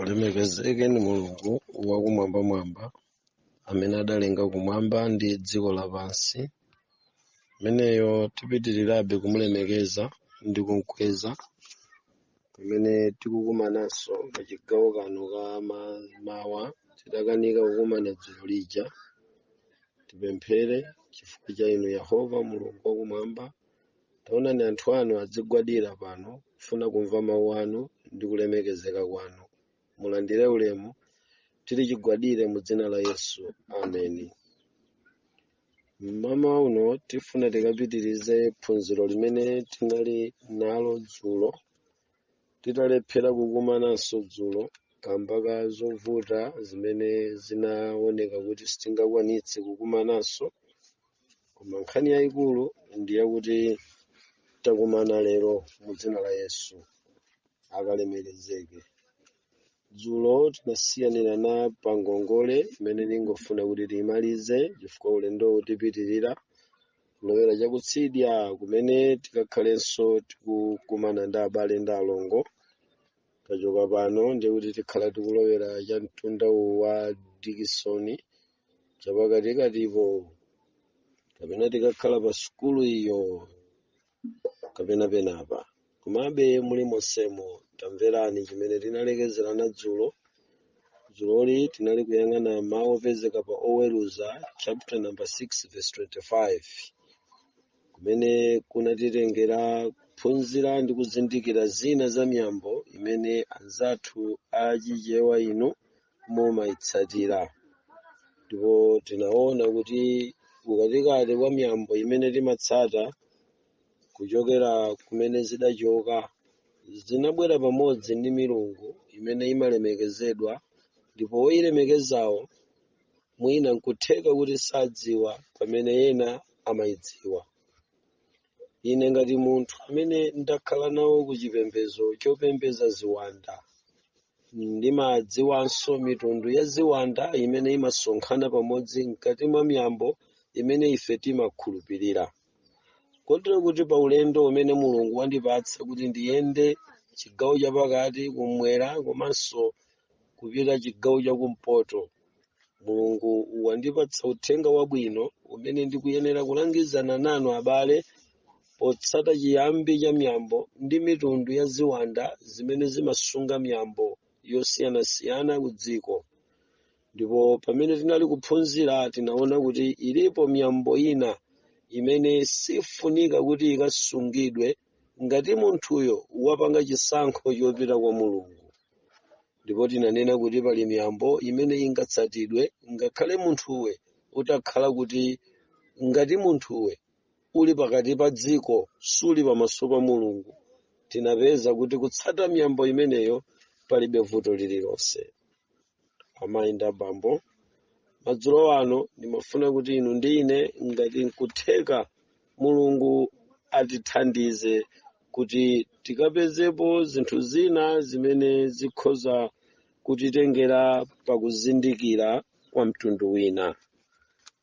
Alemekezeke ndi Mulungu wakumwambamwamba, amene adalenga kumwamba ndi dziko lapansi. Ameneyo tipitirirabe kumulemekeza ndi kumkweza pamene tikukumananso pa chigawo kano ka mawa, tidakanika kukumana dzulo lija. Tipemphere chifukwa cha inu Yehova Mulungu wakumwamba. Taonani, anthu anu adzigwadira pano kufuna kumva mawu anu ndi kulemekezeka kwanu. Mulandire ulemu tili chigwadire mu dzina la Yesu, ameni. Mmawa uno tifuna tikapitirize phunziro limene tinali nalo dzulo, titalephera kukumananso dzulo kamba ka zovuta zimene zinaoneka kuti sitingakwanitse kukumananso. Koma nkhani yayikulu ndi yakuti takumana lero mu dzina la Yesu, akalemekezeke. Dzulo tinasiyanirana pa ngongole imene ningofuna kuti tiyimalize, chifukwa ulendowu tipitirira kulowera chakutsidya kumene tikakhalenso tikukumana ndi abale ndi alongo. Tachoka pano ndiye kuti tikhala tikulowera cha mtunda uwu wa Dikisoni chapakatikatipo, kapena tikakhala pa sukulu iyo kapena penapa. Komabe muli monsemo, tamverani chimene tinalekezerana dzulo. Dzuloli tinali kuyang'ana mawu opezeka pa Oweruza chapter number 6 verse 25, kumene kunatitengera kuphunzira ndi kuzindikira zina za miyambo imene anzathu achichewa inu mumayitsatira. Ndipo tinaona kuti ukatikati kwa miyambo imene timatsata kuchokera kumene zidachoka, zinabwera pamodzi ndi milungu imene imalemekezedwa, ndipo woyilemekezawo mwina nkutheka kuti sadziwa pamene ena amayidziwa. Ine ngati munthu amene ndakhala nawo ku chipembedzo chopembedza ziwanda, ndimadziwanso mitundu ya ziwanda imene imasonkhana pamodzi mkati mwa miyambo imene ife timakhulupirira, kotero kuti pa ulendo umene Mulungu wandipatsa kuti ndiyende chigawo chapakati, kumwera komanso kupita chigawo chakumpoto, Mulungu wandipatsa uthenga wabwino umene ndikuyenera kulangizana nanu abale potsata chiyambi cha miyambo ndi mitundu ya ziwanda zimene zimasunga miyambo yosiyanasiyana ku dziko. Ndipo pamene tinali kuphunzira, tinaona kuti ilipo miyambo ina imene sifunika kuti ikasungidwe ngati munthuyo wapanga chisankho chopita kwa Mulungu. Ndipo tinanena kuti pali miyambo imene ingatsatidwe ngakhale munthuwe utakhala kuti, ngati munthuwe uli pakati pa dziko, suli pamaso pa Mulungu. Tinapeza kuti kutsata miyambo imeneyo palibe vuto lililonse. Amayi ndi abambo, madzulo ano ndimafuna kuti inu ndi ine, ngati nkutheka, Mulungu atithandize kuti tikapezepo zinthu zina zimene zikhoza kutitengera pakuzindikira kwa mtundu wina.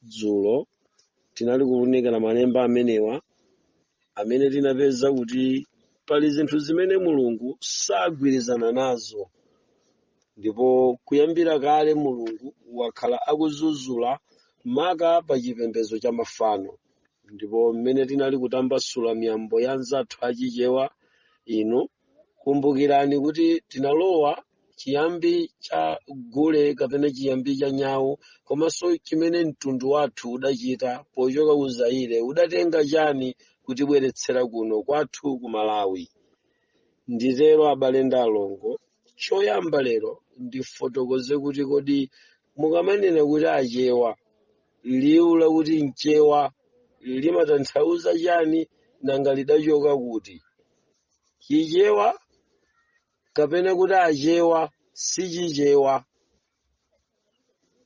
Dzulo tinali kuwunikira malemba amenewa amene tinapeza kuti pali zinthu zimene Mulungu sagwirizana nazo, ndipo kuyambira kale Mulungu wakhala akuzuzula maka pa chipembedzo cha mafano. Ndipo mmene tinali kutambasula miyambo ya anzathu achichewa inu, kumbukirani kuti tinalowa chiyambi cha gule kapena chiyambi cha nyawu, komanso chimene mtundu wathu udachita pochoka ku Zaire, udatenga chani kutibweretsera kuno kwathu ku Malawi. Nditero abale ndi alongo, choyamba lero ndifotokoze kuti kodi mukamanena kuti Achewa, liwu lakuti Mchewa limatanthauza chani, nanga lidachoka kuti? Chichewa kapena kuti Achewa si Chichewa.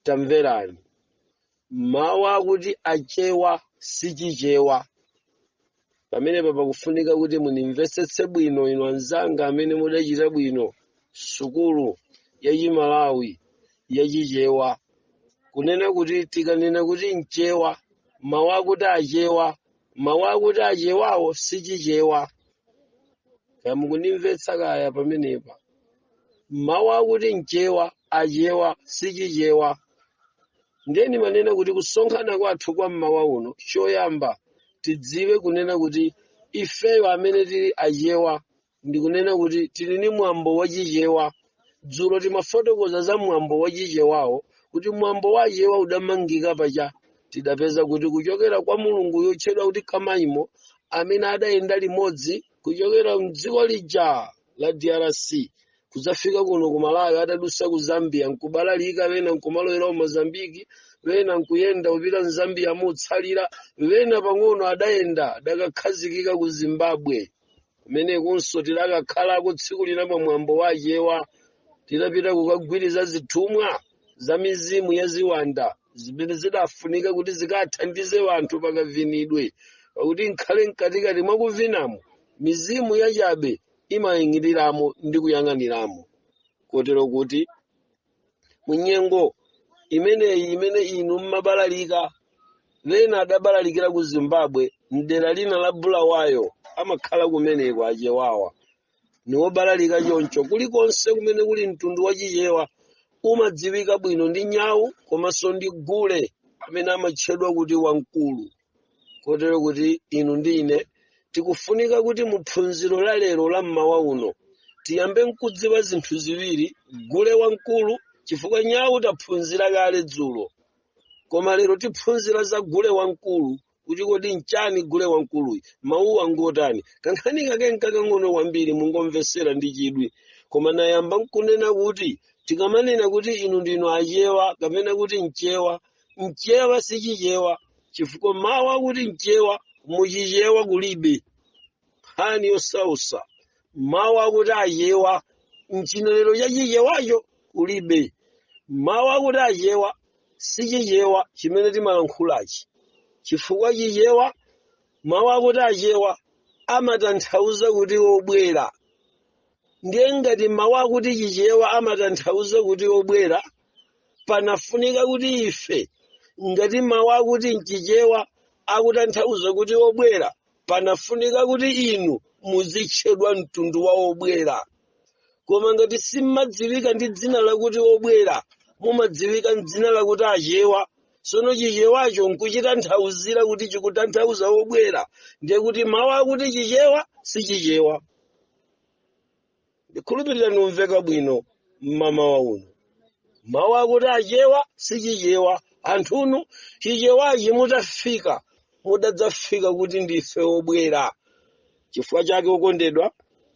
Tamverani, mawu akuti Achewa si Chichewa. Pamenepa pakufunika kuti munimvetsetse bwino inu anzanga amene mudachita bwino sukulu yachimalawi yachichewa, kunena kuti tikanena kuti Mchewa, mawu akuti Achewa, mawu akuti Achewawo si Chichewa. Kaya mukundimvetsa kaya pamenepa? Mawu akuti Mchewa, Achewa, sichichewa. Ndiye ndimanena kuti kusonkhana kwathu kwa mmawa uno, choyamba tidziwe kunena kuti ifeyo amene tili Achewa, ndikunena kuti tili ni mwambo wachichewa. Dzulo timafotokoza za mwambo wachichewawo, kuti mwambo wa Achewa udamangika pacha. Tidapeza kuti kuchokera kwa mulungu yotchedwa kuti Kamaimo, amene adayenda limodzi kuchokera mdziko lija la DRC kudzafika kuno ku Malawi, atadusa ku Zambia nkubalalika, wena nkumalowera ku Mozambiki, wena nkuyenda kupita mZambia mutsalira, wena pang'ono adayenda adakakhazikika ku Zimbabwe, kumenekunso tidakakhalako tsiku lina pamwambo wa Achewa. Tidapita kukagwiriza zithumwa za mizimu ya ziwanda zimene zidafunika kuti zikathandize wanthu pakavinidwe, pakuti nkhale mkatikati mwakuvinamo mizimu yachabe imaying'iriramo ndi kuyang'aniramo. Kotero kuti munyengo imeneyi imene inu mmabalalika, wena adabalalikira ku Zimbabwe, mdera lina la Bulawayo amakhala kumeneko. Achewawa niwobalalika choncho. Kulikonse kumene kuli mtundu wachichewa umadziwika bwino ndi nyawu komanso ndi gule amene amatchedwa kuti wamkulu. Kotero kuti inu ndi ine tikufunika kuti mu phunziro la lero la mmawa uno tiyambe nkudziwa zinthu ziwiri: gule wamkulu, chifukwa nyawu taphunzira kale dzulo, koma lero tiphunzira za gule wamkulu, kuti kodi nchani gule wamkuluyi, mawuwa ngotani? Kankhani kake nkakang'ono kwambiri, mungomvesera ndi chidwi. Koma nayamba nkunena kuti tikamanena kuti inu ndinu Achewa kapena kuti Mchewa, Mchewa sichichewa, chifukwa mawu akuti Mchewa muchichewa kulibe. Nkhani yosausa, mawu akuti Achewa mchinenero cha chichewacho kulibe. Mawu akuti Achewa sichichewa chimene timalankhulachi, chifukwa chichewa, mawu akuti Achewa amatanthauza kuti obwera. Ndiye ngati mawu akuti chichewa amatanthauza kuti obwera, panafunika kuti ife, ngati mawu akuti mchichewa akutanthauza kuti obwera, panafunika kuti inu muzitchedwa mtundu wa obwera. Koma ngati simmadziwika ndi dzina lakuti obwera, mumadziwika mdzina lakuti Achewa, sono chichewacho nkuchitanthauzira kuti chikutanthauza obwera, ndiye kuti mawu akuti chichewa si chichewa. Ndikhulupirira ndiumveka bwino mmamawa uno. Mawu akuti Achewa si chichewa. Anthunu, chichewachi mutafika mudadzafika kuti ndife obwera. Chifukwa chake, okondedwa,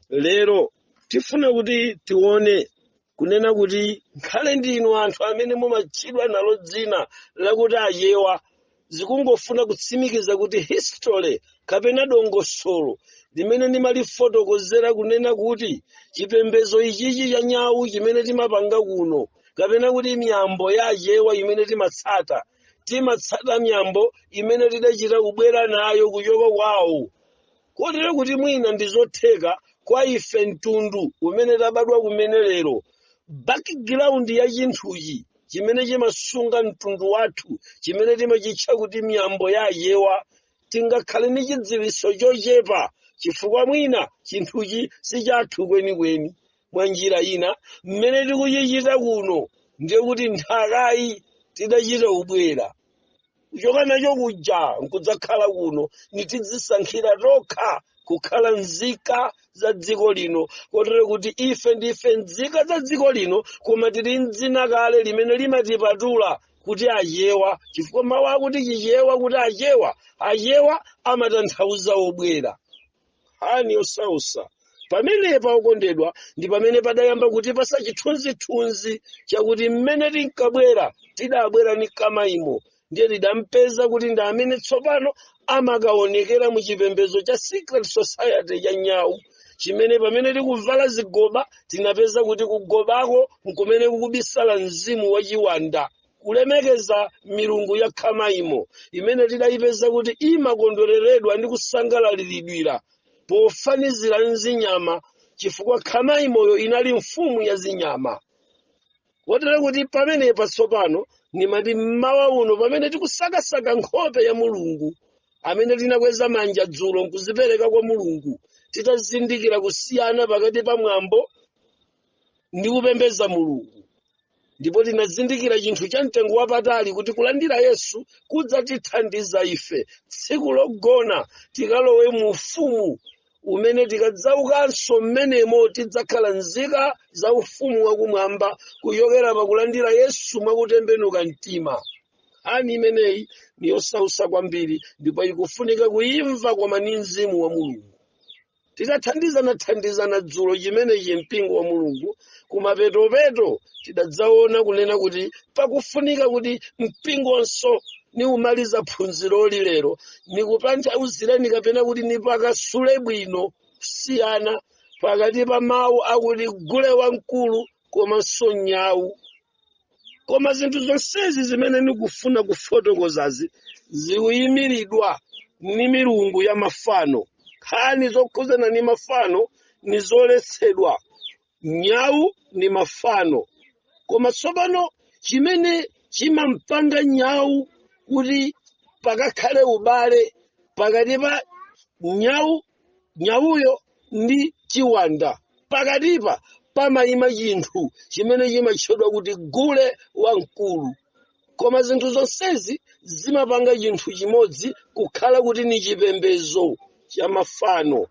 lero tifuna kuti tione kunena kuti nkhale ndinu anthu amene mumatchedwa nalo dzina lakuti Achewa, zikungofuna kutsimikiza kuti history kapena dongosolo limene ndimalifotokozera kunena kuti chipembedzo ichichi cha nyawu chimene timapanga kuno, kapena kuti miyambo ya Achewa imene timatsata, timatsata miyambo imene tidachita kubwera nayo kuchoka kwawo. Kotero kuti mwina ndi zotheka kwa ife mtundu umene tabadwa kumene lero, background ya chinthuchi chimene chimasunga mtundu wathu, chimene timachitcha kuti miyambo ya Achewa, tingakhale ndi chidziwitso chochepa, chifukwa mwina chinthuchi si chathu kwenikweni. Mwa njira ina, mmene tikuchichita kuno, ndiye kuti nthakayi tidachita kubwera kuchoka nacho kuja nkudzakhala kuno, nitidzisankhira tokha kukhala nzika za dziko lino. Kotero kuti ife ndife nzika za dziko lino, koma tili mdzina kale limene limatipatula kuti Achewa, chifukwa mawu akuti chichewa kuti Achewa, Achewa amatanthauza obwera. Nkhani yosausa pamenepa, okondedwa, ndi pamene padayamba kuti pasa chithunzithunzi chakuti mmene tinkabwera tidabwera ni Kamaimo. Ndiye tidampeza kuti ndi amene tsopano amakaonekera mu chipembedzo cha secret society cha nyawu, chimene pamene tikuvala zigoba tinapeza kuti kugobako nkumene kukubisala mzimu wachiwanda, kulemekeza milungu ya Khamaimo imene tidayipeza kuti imakondwereredwa ndi kusangalaliridwira pofanizira nzinyama, chifukwa Khamaimoyo inali mfumu ya zinyama. Kotero kuti pamenepa tsopano nimati mmawa uno, pamene tikusakasaka nkhope ya Mulungu amene tinakweza manja dzulo nkuzipereka kwa Mulungu, titazindikira kusiyana pakati pa mwambo ndi kupembedza Mulungu. Ndipo tinazindikira chinthu cha mtengo wapatali kuti kulandira Yesu kudzatithandiza ife tsiku logona tikalowe mu ufumu umene tikadzaukanso mmenemo tidzakhala nzika za ufumu wakumwamba kuchokera pakulandira Yesu mwakutembenuka mtima. Nkhani imeneyi ni yosausa kwambiri ndipo ikufunika kuimva koma ni mzimu wa Mulungu. Titathandizana dzulo chimenechi mpingo wa Mulungu, kumapetopeto tidadzaona kunena kuti pakufunika kuti mpingonso niumaliza phunziroli lero nikupanthauzireni kapena kuti nipakasule bwino kusiyana pakati pa mawu akuti gule wamkulu komanso nyawu. Koma zinthu zonsezi zimene nikufuna kufotokozazi zikuyimiridwa ni milungu ya mafano. Nkhani zokhuzana ni mafano ni zoletsedwa. Nyawu ni mafano. Koma tsopano chimene chimampanga nyawu kuti pakakhale ubale pakati pa nyawuyo ndi chiwanda, pakatipa pamayima chinthu chimene chimatchedwa kuti gule wamkulu. Koma zinthu zonsezi zimapanga chinthu chimodzi kukhala kuti ni chipembedzo cha mafano.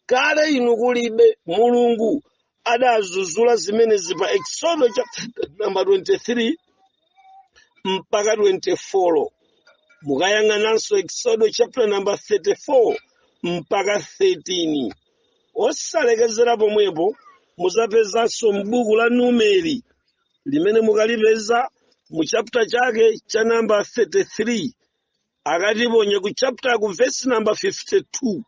Kale inu kulibe, Mulungu adazuzula zimenezi pa Exodo chapter number 23 mpaka 24. Mukayang'ananso Exodo chapter number 34 mpaka 13. Osalekezera pomwepo, muzapezanso m'buku la Numeri limene mukalipeza mu chapter chake cha number 33, akatiponye ku chapter ku verse number 52.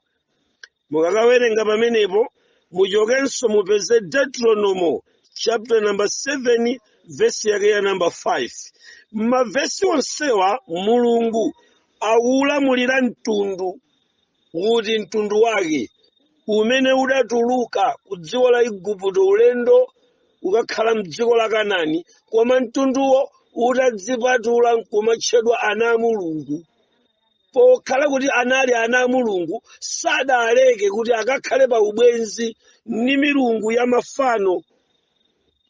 Mukakawerenga pamenepo, muchokenso mupeze Deuteronomo chapter number 7 verse yake ya number 5. Mavesi onsewa Mulungu akulamulira mtundu kuti mtundu wake umene udatuluka ku dziko la Igupto ulendo ukakhala mdziko la Kanani, koma mtunduwo utadzipatula nkumatchedwa ana a Mulungu. Pokhala kuti anali ana a Mulungu, sadaleke kuti akakhale pa ubwenzi ndi milungu ya mafano,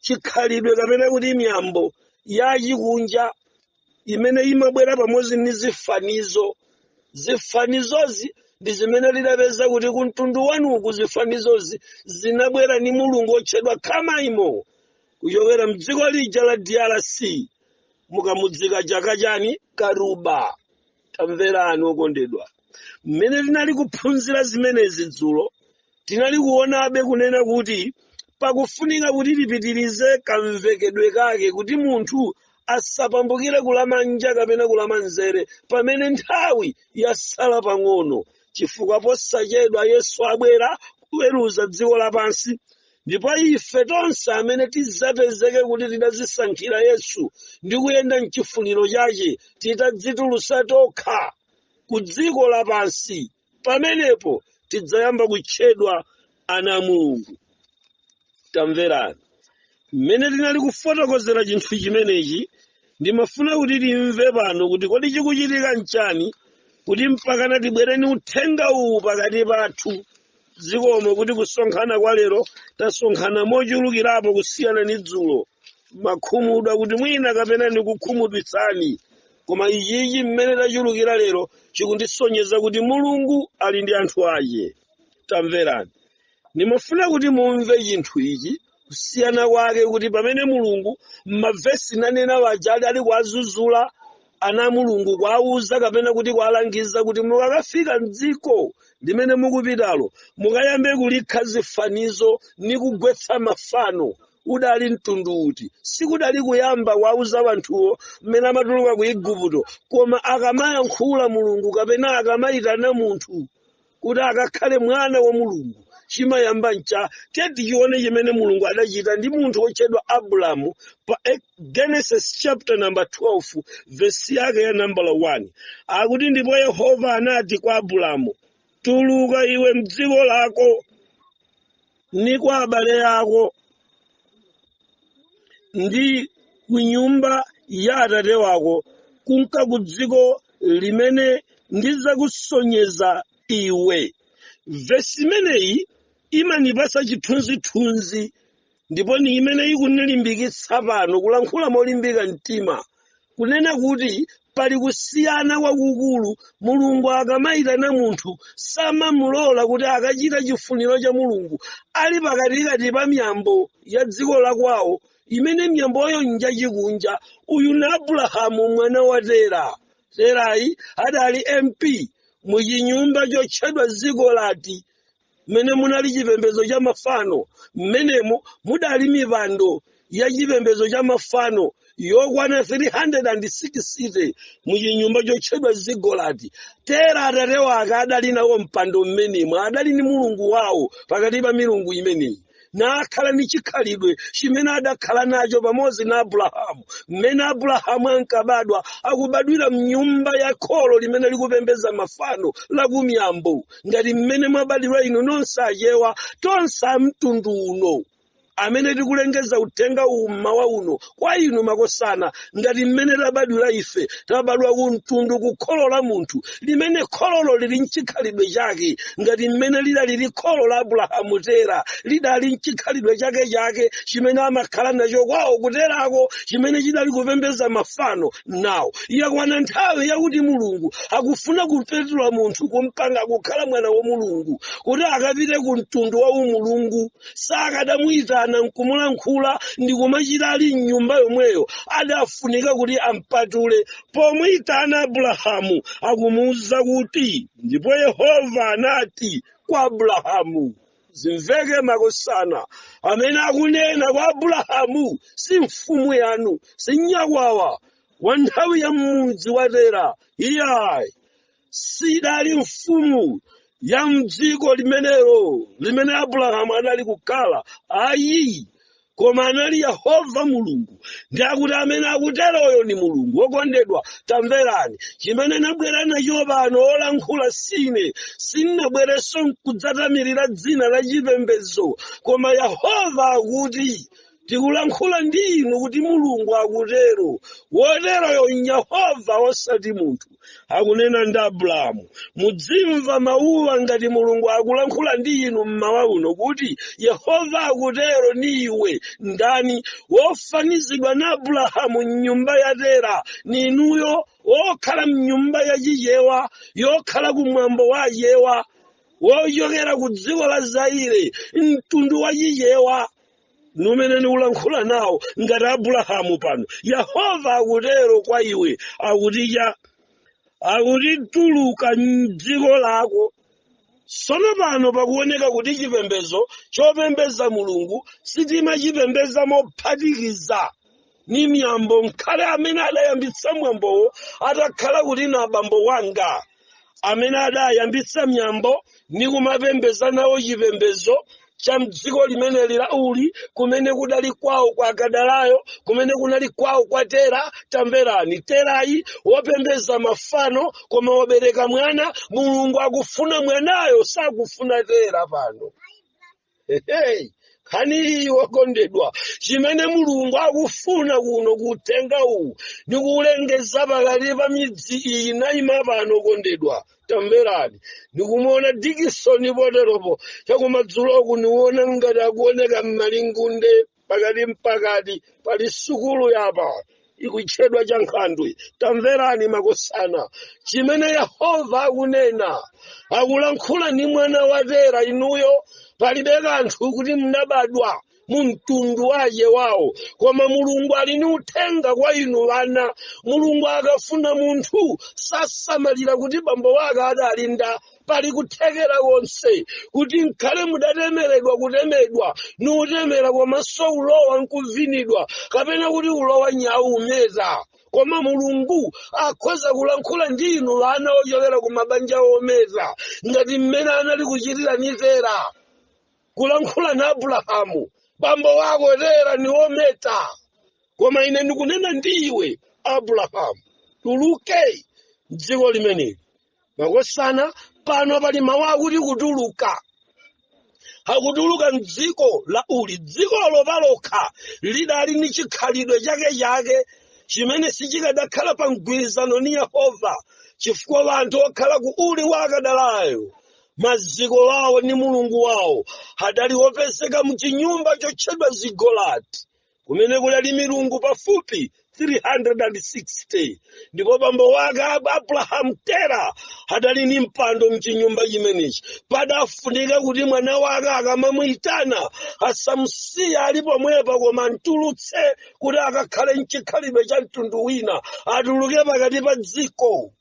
chikhalidwe kapena kuti miyambo yachikunja imene imabwera pamodzi ndi zifanizo. Zifanizozi ndi zimene lidapeza kuti ku mtundu wanuku zifanizozi zinabwera ndi mulungu otchedwa Kamaimo kuchokera mdziko lija la DRC, mukamudzika chaka chani Karuba. Tamverani okondedwa, mmene tinali kuphunzira zimenezi dzulo, tinali kuonabe kunena kuti pakufunika kuti tipitirize kamvekedwe kake kuti munthu asapambukire kulamanja kapena kulamanzere pamene nthawi yasala pang'ono, chifukwa posachedwa Yesu abwera kuweruza dziko lapansi. Ndipo ife tonse amene tidzapezeke kuti tidazisankhira Yesu ndi kuyenda mchifuniro chake, titadzitulusa tokha ku dziko lapansi, pamenepo tidzayamba kutchedwa ana a Mulungu. Tamverani, mmene tinali kufotokozera chinthu chimenechi, ndimafuna kuti timve pano kuti kodi chikuchitika nchani kuti mpakana tibwereni uthenga uwu pakati pathu. Zikomo kuti kusonkhana kwa lero tasonkhana mochulukirapo kusiyana ndi dzulo. Makhumudwa kuti mwina kapena ndikukhumudwitsani, koma ichichi mmene tachulukira lero chikundisonyeza kuti Mulungu ali ndi anthu ake. Tamverani, ndimafuna kuti mumve chinthu ichi kusiyana kwake kuti pamene Mulungu m'mavesi nanena waja ali kuwazuzula ana Mulungu, kuwauza kapena kuti kuwalangiza kuti mukakafika mdziko limene mukupitalo mukayambe kulikha zifanizo ni kugwetsa mafano, udali mtundu uti? Sikudali kuyamba kuwauza wanthuwo mmene amatuluka ku Igupto, koma akamayankhula Mulungu kapena akamayitana munthu kuti akakhale mwana wa Mulungu, chimayamba ncha tiye tichione chimene Mulungu adachita ndi munthu wotchedwa Abrahamu pa Genesis chapter number 12 verse yake ya number 1. Akuti, "Ndipo Yehova anati kwa Abrahamu, tuluka iwe mdziko lako ni kwa abale ako ndi ku nyumba ya atate wako, kunka ku dziko limene ndidzakusonyeza iwe." Vesi imeneyi imanipasa chithunzithunzi. Ndipo ni imene ikunilimbikitsa pano kulankhula molimbika mtima, kunena kuti pali kusiyana kwakukulu. Mulungu akamayitana munthu, samamulola kuti akachita chifuniro cha Mulungu ali pakatikati pa miyambo ya dziko la kwawo, imene miyamboyo njachikunja. Uyu na Abrahamu, mwana wa Tera. Terayi adali MP muchinyumba chotchedwa Zigolati, mmene munali chipembedzo cha mafano. Mmenemo mudali mipando ya chipembedzo cha mafano yokwana 360 muchinyumba chotchedwa Zigolati. Tera atate wake adali nawo mpando mmenemo, adali ndi mulungu wawo pakati pa milungu imeneyi, nakhala ndi chikhalidwe chimene adakhala nacho pamodzi na Abrahamu. Mmene Abrahamu ankabadwa, akubadwira mnyumba ya kholo limene likupembedza mafano lakumiyambo, ngati mmene mwabadwira inu nonse Achewa, tonse amtundu uno amene tikulengeza uthenga uwu mmawa uno kwa inu makosana. Ngati mmene tabadwira ife, tabadwa ku mtundu, ku kholo la munthu limene khololo lili mchikhalidwe chake, ngati mmene lidali li kholo la Abrahamu Tera, lidali mchikhalidwe chake chake chimene amakhala nacho kwawo kuterako, chimene chidali kupembedza mafano. Nawo yakwana nthawi yakuti Mulungu akufuna kupetula munthu, kumpanga kukhala mwana wa Mulungu, kuti akapite ku mtundu wa umulungu. Sakadamuyitana nkumulankhula ndi kumachita ali mnyumba yomweyo, adafunika kuti ampatule. Pomuyitana Abrahamu, akumuwuza kuti, "Ndipo Yehova anati kwa Abrahamu." Zimveke makosana, amene akunena kwa Abrahamu si mfumu yanu, si nyakwawa wa nthawi ya mudzi wa Tera, iyayi. Sidali mfumu ya mdziko limenelo limene Abrahamu anali kukhala, ayi, koma anali Yehova Mulungu. Ndi akuti amene akuteroyo ni Mulungu. Wokondedwa, tamverani chimene nabwera nacho pano. Olankhula sine, sinnabwerenso nkudzatamira dzina la chipembedzo, koma Yehova akuti tikulankhula ndi inu kuti Mulungu akutero. Woteroyo Yehova, osati munthu. Akunena ndi Abrahamu. Mudzimva mawuwa ngati Mulungu akulankhula ndi inu mmawa uno kuti Yehova akutero ni iwe. Ndani wofanizidwa na Abrahamu mnyumba ya Tera? Ni inuyo wokhala mnyumba yachichewa, yokhala kumwambo wa Achewa, wochokera ku dziko la Zaire, mtundu wa Chichewa numene ndikulankhula nawo ngati Abrahamu pano. Yehova akutero kwa iwe, akuti cha akuti, "Tuluka mdziko lako." Sono pano pakuoneka kuti chipembedzo chopembedza Mulungu sitimachipembedza mophatikiza ni miyambo. Nkhale amene adayambitsa mwambowo atakhala kuti na abambo wanga amene adayambitsa miyambo ni kumapembedza nawo chipembedzo cha mdziko limeneli la Uli, kumene kudali kwawo kwa Akadalayo, kumene kunali kwawo kwa Tera. Tamverani, Terayi wopembedza mafano, koma wabereka mwana. Mulungu akufuna mwanayo, sakufuna Tera pano. Hey, nkhani iyi, wokondedwa, chimene Mulungu akufuna kuno kutenga uwu ndi kuulengeza pakati pa midzi iyi nayima pano. Kondedwa, tamverani. Ndikumuona Dikisoni poteropo chakumadzuloku, niwona ngati akuoneka m'malingunde pakati mpakati pali sukulu yapa ikutchedwa cha Nkhandwe. Tamverani makosana, chimene Yehova akunena, akulankhula ni mwana wa Tera. Inuyo palibe kanthu kuti mnabadwa mu mtundu wache wawo, koma Mulungu ali ni uthenga kwa inu vana. Mulungu akafuna munthu sasamalira kuti bambo wake adalinda. Pali kuthekera konse kuti nkhale mudatemeredwa, kutemedwa niutemera, komanso ulowa nkuvinidwa, kapena kuti ulowa nyawu umeta, koma Mulungu akhoza kulankhula ndi inu vana ochokera ku mabanja ometa, ngati mmene anali kuchitira ni Tera, kulankhula na Abrahamu: "Bambo wako Tera ni wometa, koma ine ndikunena ndi iwe Abrahamu, tuluke mdziko limeneli." Makosana, pano pali mawu akuti kutuluka. Akutuluka mdziko la Uli. Dzikolo palokha lidali ndi chikhalidwe chake chake chimene sichikadakhala pa mgwirizano ni Yehova, chifukwa anthu okhala ku Uli wa Akadalayo Maziko awo ndi Mulungu wawo adali wopezeka mchinyumba chotchedwa Zigolati, kumene kudali milungu pafupi 360. Ndipo bambo wake Abrahamu Tera adali ndi mpando mchinyumba chimenechi. Padafunika kuti mwana wake akamamuyitana asamusiya ali pomwepa, koma mtulutse kuti akakhale mchikhalidwe cha mtundu wina, atuluke pakati pa dziko.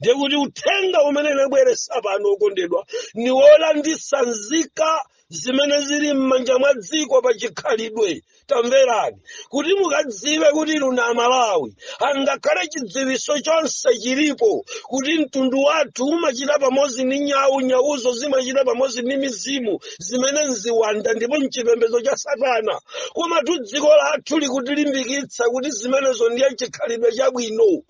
Ndiye kuti uthenga umene nabweresa pano, okondedwa, ni wolandisa nzika zimene zili m'manja mwa dziko pa chikhalidwe. Tamverani, kuti mukadziwe kuti inu na Amalawi, angakhale chidziwiso chonse chilipo kuti mtundu wathu umachita pamodzi ndi nyawu, nyawuzo zimachita pamodzi ndi mizimu zimene nziwanda ndipo mchipembedzo cha satana, koma tu dziko lathu likutilimbikitsa kuti zimenezo ndiye chikhalidwe chabwino,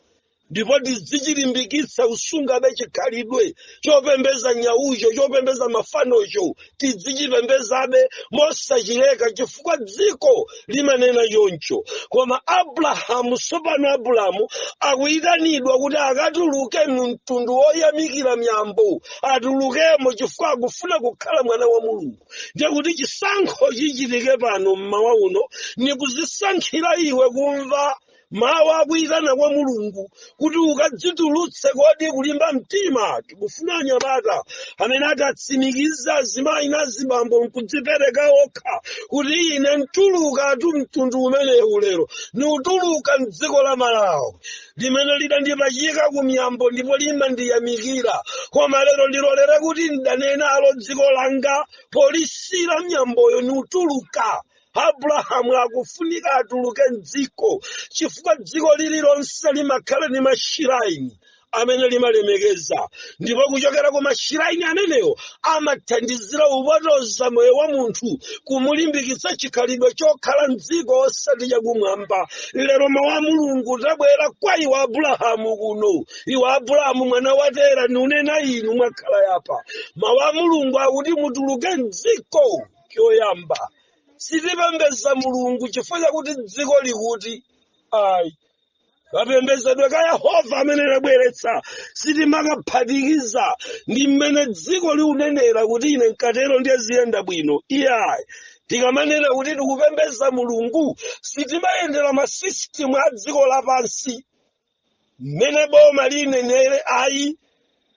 ndipo tizichilimbikitsa kusungabe chikhalidwe chopembeza nyawucho, chopembeza mafanocho, tizichipembezabe mosachileka chifukwa dziko limanena choncho. Koma Abrahamu, tsopano Abrahamu akuyitanidwa kuti akatuluke mu mtundu woyamikira miyambo, atulukemo chifukwa akufuna kukhala mwana wa Mulungu. Ndiye kuti chisankho chichitike pano mmawa uno ni kuzisankhira iwe kumva mawu akuyitana kwa Mulungu kuti ukadzitulutse. Kodi kulimba mtima? Tikufuna anyamata amene atatsimikiza, azimayi na azibambo, nkudzipereka okha kuti ine ntuluka tu mtundu umenewu lero, niutuluka mdziko la Malawi limene lidandipachika kumyambo ndipo limandiyamikira, koma lero ndilolere kuti ndanenalo dziko langa polisira mnyamboyo, niutuluka. Abrahamu akufunika atuluke mdziko chifukwa dziko lililonse limakhala ndi ma shrine amene limalemekeza, ndipo kuchokera ku ma shrine amenewo amathandizira upotoza moyo wa munthu, kumulimbikitsa chikhalidwe chokhala mdziko osati chakumwamba. Lero mawu a Mulungu tabwera kwa iwe Abrahamu kuno, iwe Abrahamu mwana wa Tera, niunena inu mwakhala yapa. Mawu a Mulungu akuti mutuluke mdziko. Choyamba, sitipembeza Mulungu chifukwa chakuti dziko likuti ayi. Kapembezedwe ka Yehova amene labweretsa sitimakaphatikiza ndi mmene dziko liunenera kuti ine nkatero ndiye ziyenda bwino, iyayi. Tikamanena kuti tikupembeza Mulungu, sitimayendera ma system a dziko lapansi mmene boma linenere, ayi,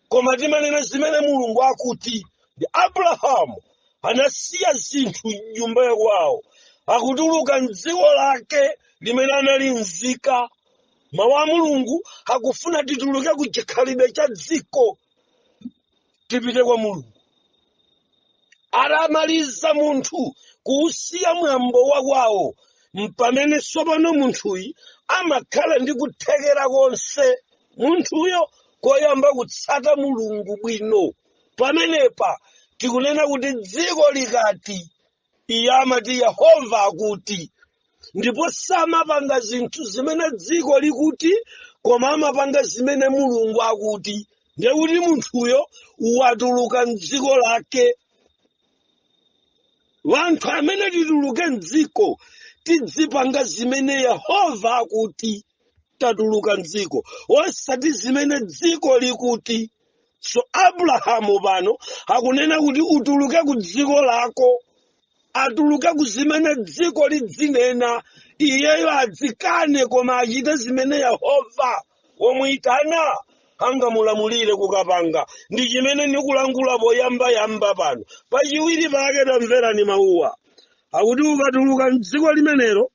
koma timanena zimene Mulungu akuti. Ndi Abrahamu anasiya zinthu nyumba yakwawo, akutuluka mdziko lake limene anali nzika. Mawu a Mulungu akufuna tituluke ku chikhalidwe cha dziko, tipite kwa Mulungu. Atamaliza munthu kuusiya mwambo wakwawo, mpamene tsopano munthuyi amakhala ndi kuthekera konse munthuyo koyamba kutsata Mulungu bwino. Pamenepa tikunena kuti dziko likati, iye amati Yehova akuti, ndipo samapanga zinthu zimene dziko likuti, koma amapanga zimene Mulungu akuti. Ndiye kuti munthuyo watuluka mdziko lake. Wanthu amene tituluke mdziko, tidzipanga zimene Yehova akuti, tatuluka mdziko, osati zimene dziko likuti. So Abrahamu pano akunena kuti utuluke ku dziko lako, atuluke ku zimene dziko lidzinena, iyeyo adzikane koma achite zimene Yehova womuyitana angamulamulire kukapanga. Ndi chimene ndikulangula poyambayamba pano. Pachiwiri pake, tamverani mawuwa akuti ukatuluka mdziko limenelo,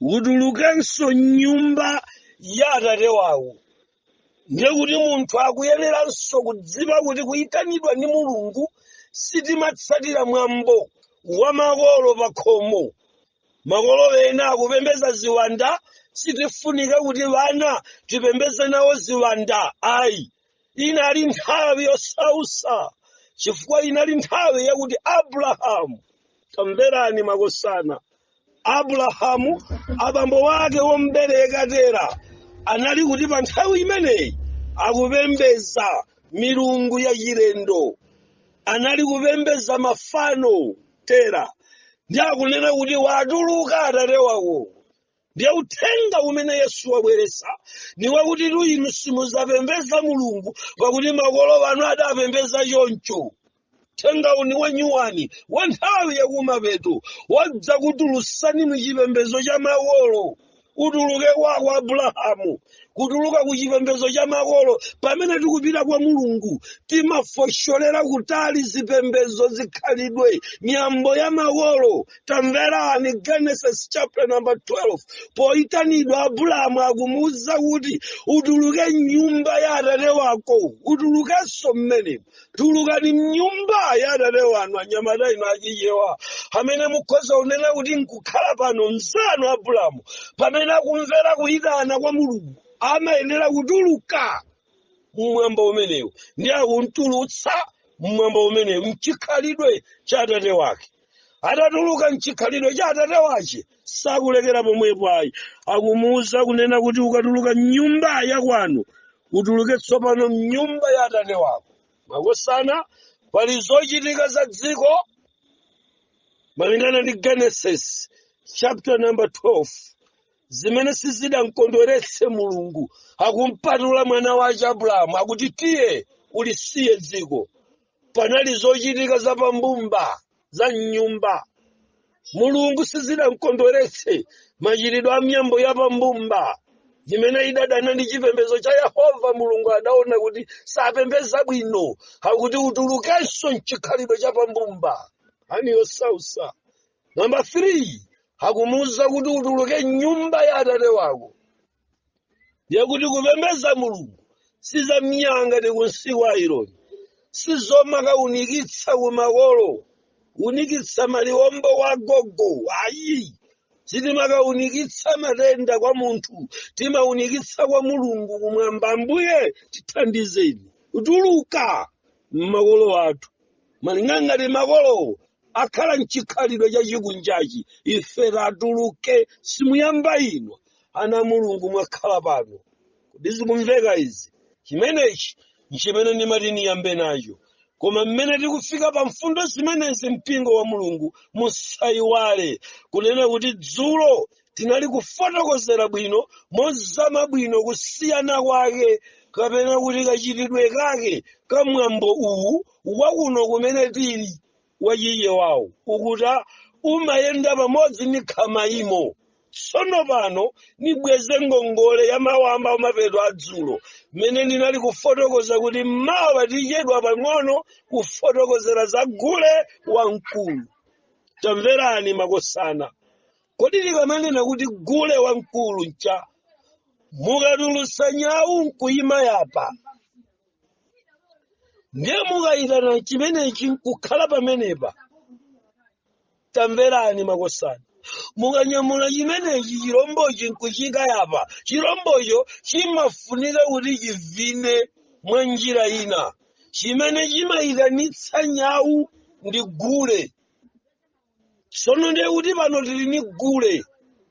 utulukenso nyumba ya atate wawo. Ndiye kuti munthu akuyeneranso kudziwa kuti kuyitanidwa ndi Mulungu sitimatsatira mwambo wa makolo pa khomo. Makolo ena akupembeza ziwanda, sitifunika kuti vana tipembeze nawo ziwanda, ayi. Inali nthawi yosausa chifukwa inali nthawi yakuti Abrahamu, tamverani makosana, Abrahamu abambo wake wombereka Tera anali kuti pa nthawi imeneyi akupembeza milungu ya chilendo, anali kupembeza mafano Tera. Ndi akunena kuti watuluka atate wako. Ndiye uthenga umene Yesu wabweretsa ni wakuti inu simuzapembeza Mulungu pakuti makolo anu adapembeza choncho. Uthengawu ni wanyuwani wa nthawi yakumapeto, wadza kutulutsani muchipembedzo cha makolo. Utuluke kwako Abrahamu, kutuluka ku chipembedzo cha makolo. Pamene tikupita kwa Mulungu timafosholera kutali zipembedzo, zikhalidwe, miyambo ya makolo. Tamverani Genesis chapter number 12. Poyitanidwa Abrahamu akumuwuza kuti utuluke mnyumba ya atate wako, utulukenso mmenemo. Tulukani mnyumba ya atate wanu. Anyamata inu achichewa amene mukhoza kunena kuti nkukhala pano mzanu Abrahamu, pamene akumvera kuyitana kwa Mulungu amayenera kutuluka mmwamba umenewu, ndi akuntulutsa mmwamba umenewu mchikhalidwe cha atate wake. Atatuluka mchikhalidwe cha atate wace, sakulekera pomwepo ayi, akumuwuza kunena kuti ukatuluka mnyumba ya kwanu, utuluke tsopano mnyumba ya atate wako. Makosana, pali zochitika za dziko malingana ndi Genesis chapter number 12 zimene sizidamkondweretse Mulungu. Akumpatula mwana wace Abrahamu, akuti tiye ulisiye dziko. Panali zochitika za pambumba za mnyumba. Mulungu sizidamkondweretse machitidwe a miyambo ya pambumba imene idadana ndi chipembedzo cha Yehova. Mulungu adaona kuti sapembeza bwino, akuti utulukenso mchikhalidwe cha pambumba aniyosausa. Namba 3, akumuwuza kuti utuluke nyumba ya atate wako. Yakuti kupembeza Mulungu sizamnyanga ndi kunsiku ayironi, sizomakaunikitsa kumakolo, unikitsa maliwombo wa gogo ayi. Sitimakaunikitsa matenda kwa munthu, timaunikitsa kwa Mulungu kumwamba. Ambuye tithandizeni kutuluka mmakolo athu malingana ngati makolowo akhala mchikhalidwe chachikunjachi, ife tatuluke. Simuyamba ino, ana Mulungu mwakhala pano, kuti zikumveka izi? Chimenechi nchimene ndimati niyambe nacho. Koma mmene tikufika pa mfundo zimenezi, mpingo wa Mulungu, musayiwale kunena kuti dzulo tinali kufotokozera bwino mozama bwino kusiyana kwake kapena kuti kachitidwe kake kamwambo uwu wakuno kumene tili wachichewawu, ukuta umayenda pamodzi ndi khamaimo. Tsono pano nibweze ngongole ya mawamba mapeto adzulo mmene ndinali kufotokoza kuti mawa tichedwa pang'ono kufotokozera za gule wamkulu. Tamverani makosana, kodi tikamanena kuti gule wamkulu ncha mukatulusa nyawu nkuyima yapa, ndiye mukayitana chimenechi nkukhala pamenepa. Tamverani makosana, mukanyamula chimenechi chirombochi nkuchika yapa, chirombocho chimafunika kuti chivine mwa njira ina. Chimene chimayitanitsa nyawu ndi gule. Tsono ndiye kuti pano tili ni gule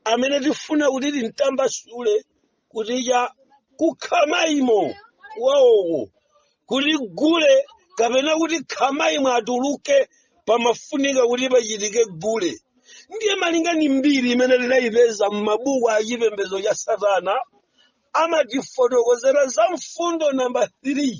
amene tifuna kuti timtambasule kuti cha kukhamaimo wawoko, kuti gule kapena kuti khamaimo atuluke, pamafunika kuti pachitike gule. Ndiye malinga ni mbiri imene tidayipeza m'mabuku a chipembedzo cha Satana, amatifotokozera za mfundo namba 3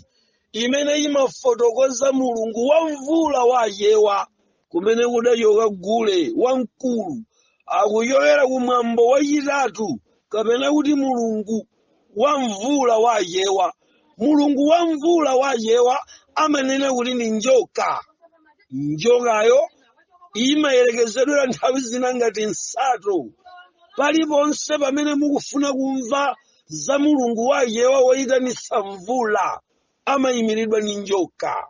imene imafotokoza mulungu wa mvula wachewa kumene kudachoka gule wamkulu, akuchokera kumwambo wachitatu kapena kuti mulungu wa mvula wachewa. Mulungu wa mvula wachewa amanena kuti ni njoka. Njokayo imayerekezedwera nthawi zina ngati nsato. Paliponse pamene mukufuna kumva za mulungu wachewa woyitanitsa mvula, amayimiridwa ni njoka.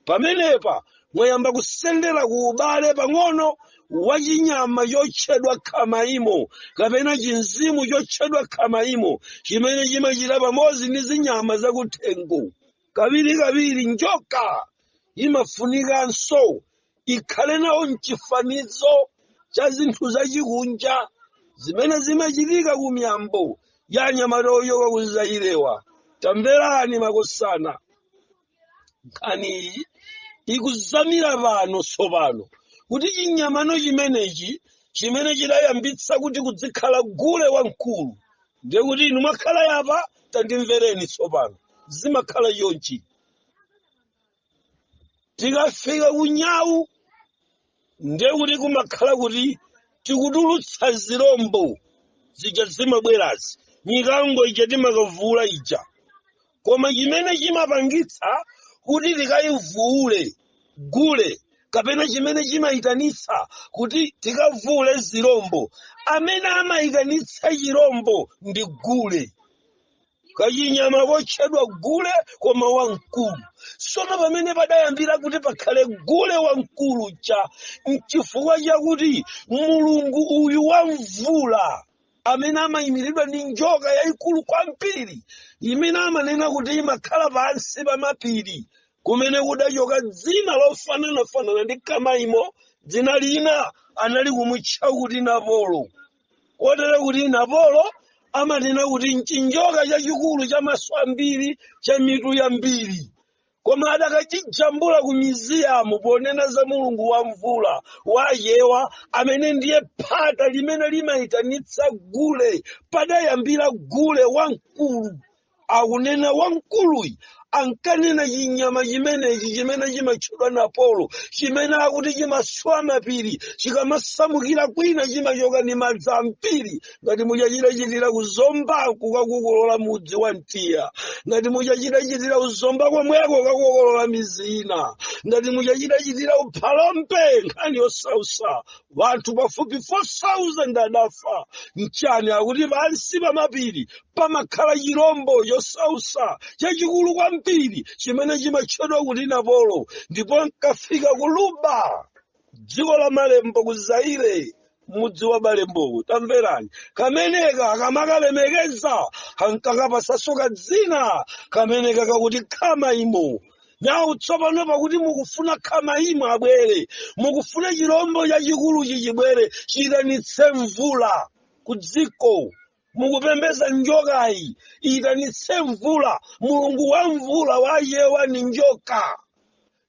Pamenepa mwayamba kusendera ku ubale pang'ono wachinyama chotchedwa khamaimo kapena chinzimu chotchedwa khamaimo chimene chimachita pamodzi ndi zinyama zakuthengo. Kawirikawiri njoka imafunikanso ikhale nawo mchifanizo cha zinthu zachikunja zimene zimachitika ku miyambo ya anyamata ochoka ku Zairewa. Tamverani makosana, nkhani iyi ikuzamira pano tsopano kuti chinyamano chimenechi Chimene chidayambitsa kuti kudzikhala gule wamkulu, ndiye kuti inu mwakhala yapa, tandimvereni tsopano, zimakhala chonchi. Tikafika kunyawu, ndiye kuti kumakhala kuti tikutulutsa zirombo zija zimabwerazi, mikango ija timakavula ija. Koma chimene chimapangitsa kuti tikayivuule gule, kapena chimene chimayitanitsa kuti tikavule zirombo, amene amayitanitsa chirombo ndi gule, kachinyama kotchedwa gule, koma wamkulu. Sono pamene padayambira kuti pakhale gule wamkulu cha nchifukwa chakuti mulungu uyu wa mvula, amene amayimiridwa ndi njoka yayikulu kwambiri imene amanena kuti imakhala pansi pa mapiri, kumene kudachoka dzina lofananafanana ndi Kamaimo, dzina lina anali kumutcha kuti Napolo. Kotero kuti Napolo amanena kuti nchinjoka chachikulu cha maso ambiri, cha mitu yambiri, koma adakachijambula ku miziyamu ponena za mulungu wa mvula wayewa, amene ndiye phata limene limayitanitsa gule. Padayambira gule wamkulu. Akunena wamkuluyi ankanena chinyama chimenechi chimene chimatchedwa Napolo, chimene akuti chimaswa mapiri, chikamasamukira kwina chimachoka ndi madzi ambiri, ngati muchachitachitira kuzomba kukakokolola mudzi wa Mtiya, ngati muchachitachitira kuzomba komweko kukakokolola mizi ina, ngati muchachitachitira uphalombe. Nkhani yosausa, wanthu pafupi 4000 adafa. Mchani? Akuti pansi pa mapiri pamakhala chirombo chosausa chachikulu kwambiri chimene chimatchedwa kuti Napolo. Ndipo nkafika ku Luba, dziko la Malembo, ku Zaire, mudzi wa Malembowo, tamverani, kameneka akamakalemekeza ankakapasaso kadzina kameneka kakuti Khamaimo. Nawu tsopano, pakuti mukufuna Khamaimo abwere, mukufuna chirombo chachikuluchi chibwere chiyitanitse mvula ku dziko, mukupembeza njokayi iyitanitse mvula. Mulungu wa mvula wayewa ni njoka.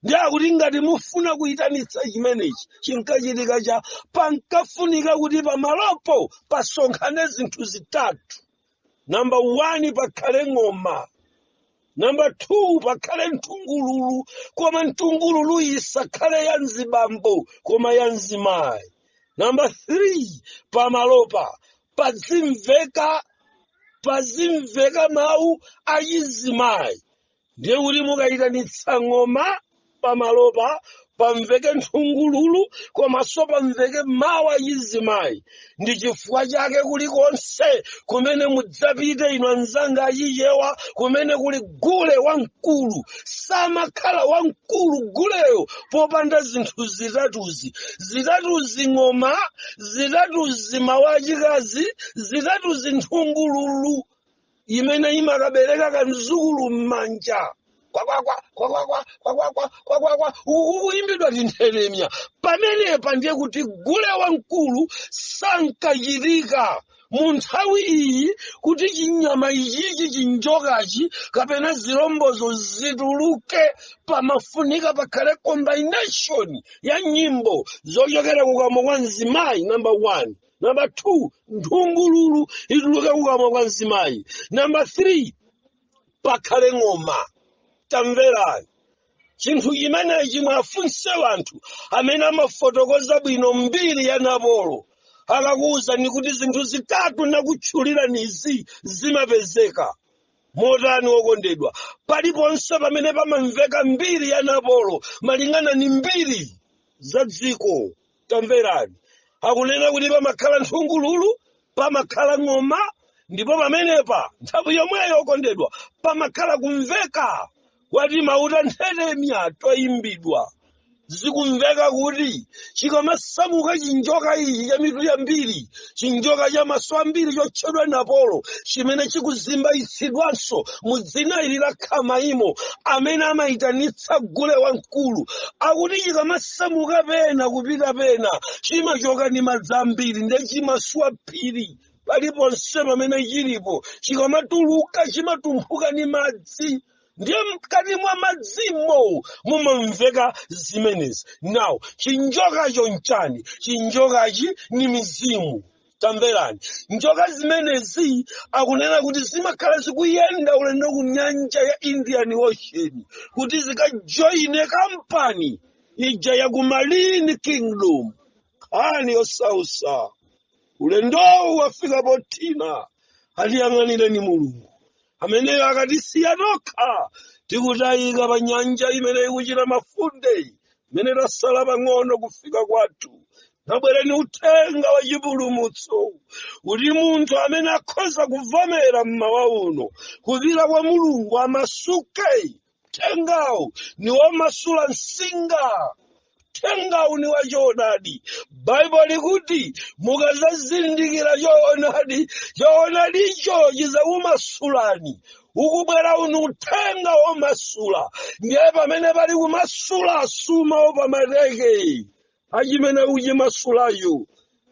Ndi akuti ngati mufuna kuyitanitsa chimenechi, chinkachitika cha pankafunika kuti pamalopo pasonkhane zinthu zitatu. Namba 1, pakhale ng'oma. Namba 2, pakhale mthungululu, koma mthungululu isakhale ya mzibambo koma ya mzimayi. Namba 3, pamalopa pazimveka mawu achizimayi. Ndiye kuti mukayitanitsa ng'oma pamalopa, pamveke nthungululu, komanso pamveke mawu achizimayi. Ndi chifukwa chake kulikonse kumene mudzapite inu anzanga achichewa, kumene kuli gule wamkulu, samakhala wamkulu guleyo popanda zinthu zitatuzi. Zitatuzi ng'oma, zitatuzi mawu achikazi, zitatuzi nthungululu imene imakabereka kamzukulu m'manja, kwakwakwa kwakwakwa kwakwakwa kwakwakwa, uku kuyimbidwa tinthetemya. Pamenepa ndiye kuti gule wamkulu sankachitika mu nthawi iyi. Kuti chinyama ichichi, chinjokachi kapena zirombozo zituluke, pamafunika pakhale combination ya nyimbo zochokera kukamwa kwa mzimayi, number one. Number two, nthungululu ituluke kukamwa kwa mzimayi. Number three, pakhale ng'oma. Tamverani, chinthu chimenechi mwafunse wanthu amene amafotokoza bwino mbiri ya Napolo, akakuwuzani kuti zinthu zitatu nakutchuliranizi zimapezeka motani. Wokondedwa, paliponse pamene pamamveka mbiri ya Napolo malingana ni mbiri za dziko, tamverani, akunena kuti pamakhala nthungululu, pamakhala ng'oma, ndipo pamenepa nthawi yomweyo, okondedwa, pamakhala kumveka kwati mauta nthetemya toyimbidwa. Zikumveka kuti chikamasamuka chinjoka ichi cha mitu yambiri, chinjoka cha maso ambiri chotchedwa Napolo, chimene chikuzimbayitsidwanso mu dzina ili la Khamaimo, amene amayitanitsa gule wamkulu, akuti chikamasamuka pena kupita pena chimachoka ndi madzi ambiri, ndiye chimaswa phiri paliponse pamene chilipo. Chikamatuluka chimatumphuka ndi madzi. Ndiye mkati mwa madzimo mumamveka zimenezi. Now, chinjokacho nchani? Chinjokachi ni mizimu. Tamverani, njoka zimenezi akunena kuti zimakhala zikuyenda ulendo ku nyanja ya Indian Ocean kuti zikajoine kampani ija ya ku Marine Kingdom. Nkhani yosausa, ulendowu wafika pothina. Atiyang'anireni Mulungu ameneyo. Akatisiya tokha, tikutayika pa nyanja imene ikuchita mafunde, imene tasala pang'ono kufika kwathu. Nabwereni uthenga wa chipulumutso, kuti munthu amene akhoza kuvomera mmawa uno kupita kwa Mulungu amasuke. Uthengawu ni womasula msinga, uthengawu ni wachoonadi. Baibulo likuti mukazazindikira choonadi, choonadicho chizakumasulani. Ukubwera unu uthenga womasula. Ndiye pamene pali kumasula, sumawo pamateke achimene uchimasulayo,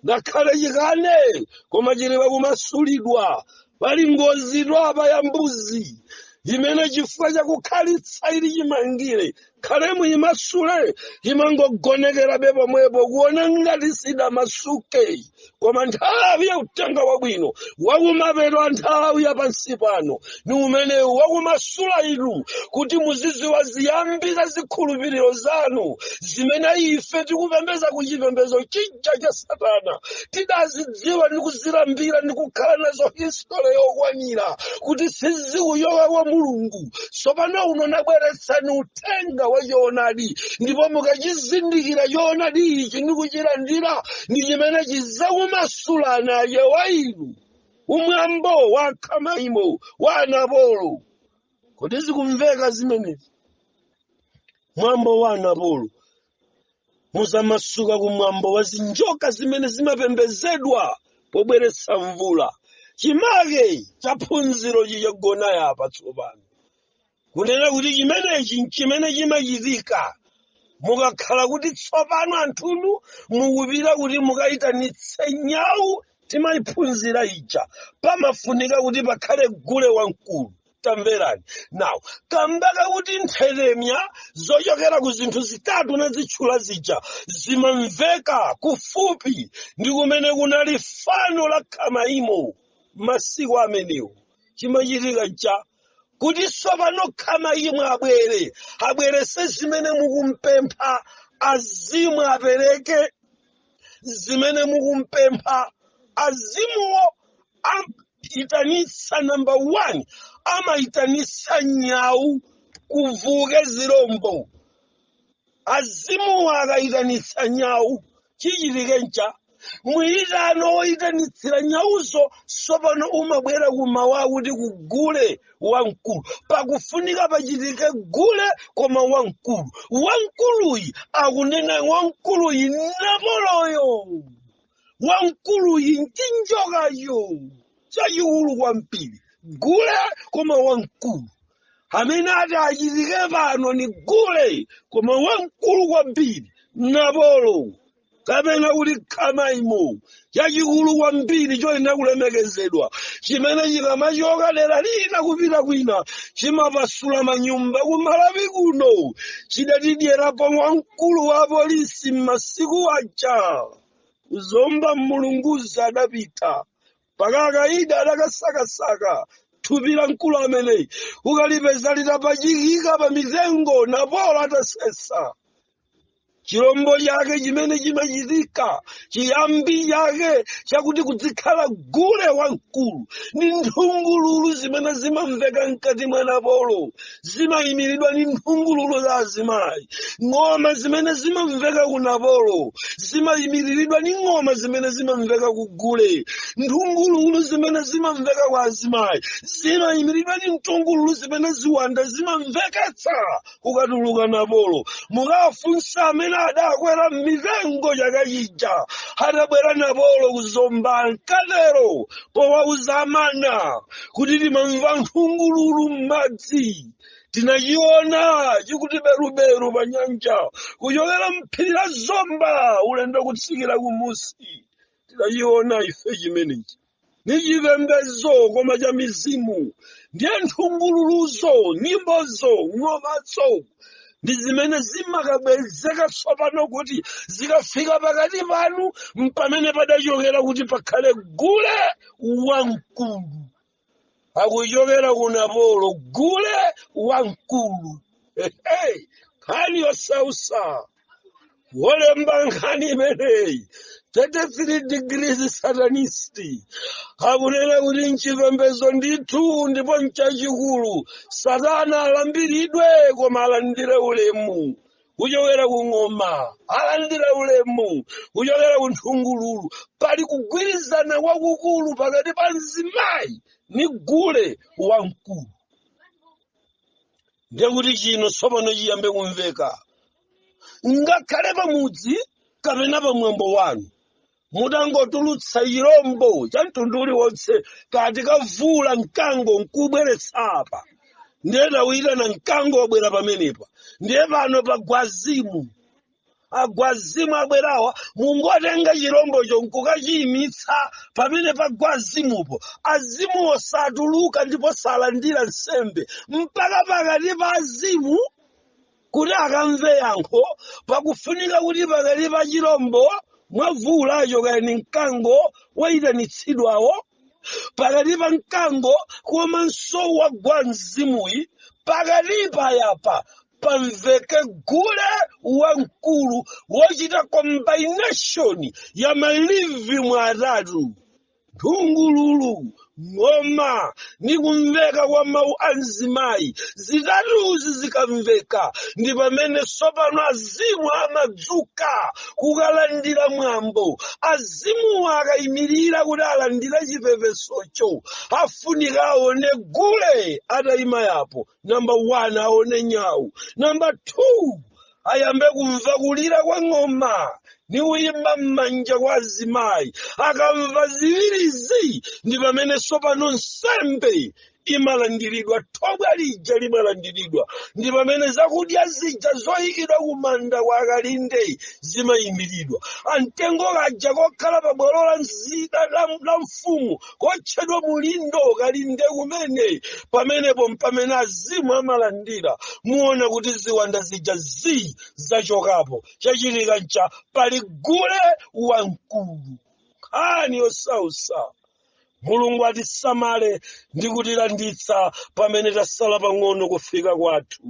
ngakhale chikane, koma chili pakumasulidwa. Pali ngozi twapa ya mbuzi imene chifukwa chakukhalitsa ili chimangire khalemu imasule, imangogonekerabe pomwepo kuona ngati sidamasuke. Koma nthawi ya uthenga wabwino wakumapeto a nthawi ya pansi pano ni umenewu wakumasula inu, kuti muziziwa ziyambi za zikhulupiriro zanu zimene ife tikupembeza ku chipembedzo chija cha Satana. Tidazidziwa ndi kuzilambira ndi kukhala nazo history yokwanira kuti sizikuyoka kwa Mulungu. Tsopano uno nabweretsani uthenga wa choonadi, ndipo mukachizindikira choonadi ichi ndi kuchilandira, ndi chimene chizakumasulana wa inu umwambo wa khamaimo wa anapolo. Kodi zikumveka zimenezi? Mwambo wa anapolo, muzamasuka kumwambo wa zinjoka zimene zimapembezedwa pobweretsa mvula. Chimake cha phunziro chichagona yapa tsopano, kunena kuti chimenechi nchimene chimachitika mukakhala kuti tsopano anthunu mukupita kuti mukayitanitse nyawu. Timayiphunzira ija, pamafunika kuti pakhale gule wamkulu. Tamverani now, kambaka kuti nthetemya zochokera ku zinthu zitatu nazitchula zija zimamveka kufupi ndi kumene kunali fano la khamaimo masiku amenewo, chimachitika cha kuti tsopano khamaimo abwere, abwerese zimene mukumpempha, azimu apereke zimene mukumpempha. Azimuwo amaitanitsa, number one, amaitanitsa nyau, kuvuke zirombo. Azimuwo akaitanitsa nyau, chichitike ncha mwiyitano woyitanitsira nyauzo tsopano umabwera kumawa kuti kugule wamkulu. Pakufunika pachitike gule, koma wamkulu. Wamkuluyi akunena, wamkuluyi napoloyo, wamkuluyi nchinjokayo chachikulu kwambiri. Gule koma wamkulu amene ati achitike pano ni gule koma wamkulu kwambiri, napolo kapena kuti khamaimo, chachikulu kwambiri choyenera kulemekezedwa, chimene chikamachoka dera lina kupita kwina chimapasula manyumba. Kumalawi kuno chidatidyerapo wamkulu wa polisi m'masiku aja kuzomba Mulunguzi, adapita pakakaida, adakasakasaka thupi la mkulu ameneyi, ukalipeza litapachikika pa mitengo, napolo atasesa chilombo chake. Chimene chimachitika, chiyambi chake chakuti kudzikhala gule wamkulu ndi nthungululu zimene zimamveka mkati mwa napolo, zimayimiridwa ndi nthungululu za azimayi. Ng'oma zimene zimamveka ku napolo zimayimiriridwa ndi ng'oma zimene zimamveka ku gule. Nthungululu zimene zimamveka kwa azimayi zimayimiridwa ndi nthungululu zimene ziwanda zimamveketsa kukatuluka napolo. Mukafunsa amene adakwera m'mitengo chaka chija atabwera napolo kuzomba mkatero, powauza amana kuti timamva nthungululu m'madzi, tinachiona chikuti beruberu pa nyanja kuchokera mphiri la Zomba ulendo kutsikira kumusi, tinachiona ife chimenechi. Ni chipembedzo koma cha mizimu. Ndiye nthungululuzo, nyimbozo, ng'omazo ndi zimene zimakabwezeka tsopano kuti zikafika pakati panu, mpamene padachokera kuti pakhale gule wamkulu. Akuchokera ku Napolo, gule wamkulu. Hey, nkhani yosausa. Wolemba nkhani imeneyi, 33 Degrees Satanist, akunena kuti nchipembedzo ndithu ndipo nchachikulu. Satana alambiridwe, koma alandire ulemu kuchokera ku ng'oma, alandire ulemu kuchokera ku nthungululu. Pali kugwirizana kwakukulu pakati pa mzimayi ni gule wamkulu. Ndiye kuti chino tsopano chiyambe kumveka, ngakhale pamudzi kapena pamwambo wanu, mutangotulutsa chirombo cha mtundu uliwonse, kati kavula mkango nkubweretsa apa, ndiye tawuyitana mkango wabwera pamenepa, ndiye pano pagwazimu, agwazimu abwerawa, mungotenga chirombocho nkukachiyimitsa pamene pagwazimupo, azimuwo satuluka ndipo salandira nsembe mpaka pakati pa azimu kuti akamve yankho. Pakufunika kuti pakati pa chirombo mwavulacho, kaya mkango wayitanitsidwawo, pakati pa mkango komanso wagwa mzimuyi, pakati payapa pamveke gule wamkulu wochita combination ya malivimu atatu: nthungululu, ng'oma ni kumveka kwa mawu a mzimayi. Zitatuzi zikamveka, ndi pamene tsopano azimu amadzuka kukalandira mwambo. Azimuwo akayimirira kuti alandire chipepesocho, afunika aone gule atayima yapo, number 1, aone nyawu, number 2, ayambe kumva kulira kwa ng'oma ni kuyimba m'manja kwa azimayi. Akamva ziwirizi, ndi pamene tsopano nsembe imalandiridwa, thobwa lija limalandiridwa, ndi pamene zakudya zija zoyikidwa kumanda kwa akalinde zimayimiridwa. Amtengo kaja kokhala pabwalo la mzinda la mfumu kotchedwa mulindo kalinde kumene, pamenepo mpamene azimu amalandira. Muona kuti ziwanda zija zachokapo. Chachitika ncha pali gule wamkulu. Nkhani yosausa. Mulungu atisamale ndi kutilanditsa pamene tasala pang'ono kufika kwathu.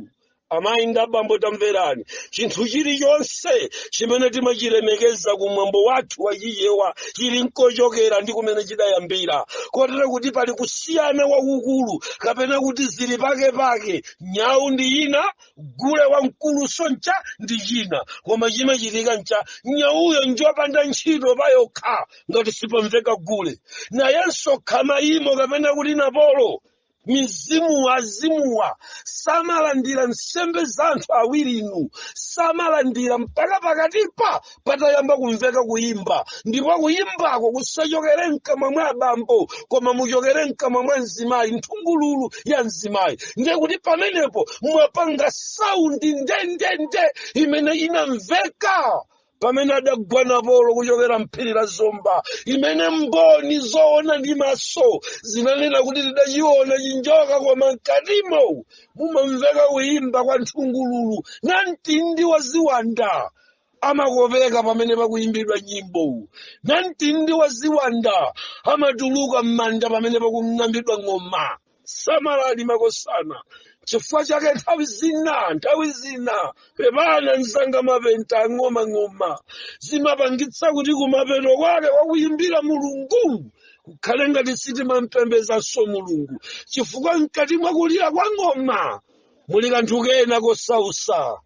Amayi ndi abambo, tamverani. Chinthu chilichonse chimene timachilemekeza kumwambo wathu wachichewa chili nkochokera ndi kumene chidayambira, kotero kuti pali kusiyana kwakukulu, kapena kuti zili pakepake. Nyawu ndi ina, gule wamkulu soncha ndi china, koma chimachitika ncha nyawuyo njopanda ntchito payokha ngati sipamveka gule. Nayenso khamayimo, kapena kuti Napolo, mizimu, azimuwa samalandira nsembe za anthu awirinu, samalandira mpaka pakatipa patayamba kumveka kuyimba, ndipo kuyimbako kusachokere mkamwa mwa abambo, koma muchokere mkamwa mwa mzimayi, nthungululu ya mzimayi. Ndiye kuti pamenepo mwapanga sound ndendende imene inamveka pamene adagwa Napolo kuchokera mphiri la Zomba, imene mboni zoona ndi maso zinanena kuti tidachiona chinjoka, koma mkatimo mumamveka kuyimba kwa nthungululu na mtindi wa ziwanda amakopeka pamene pakuyimbidwa nyimbo, na mtindi wa ziwanda amatuluka m'manda pamene pakung'ambidwa ng'oma. Samalani makosana. Chifukwa chake nthawi zina, pepana mzanga, mapenta ng'oma zimapangitsa kuti kumapeto kwake kwakuyimbira Mulungu kukhale ngati sitimampembezanso Mulungu, chifukwa mkati mwa kulira kwa ng'oma muli kanthu kena kosausa.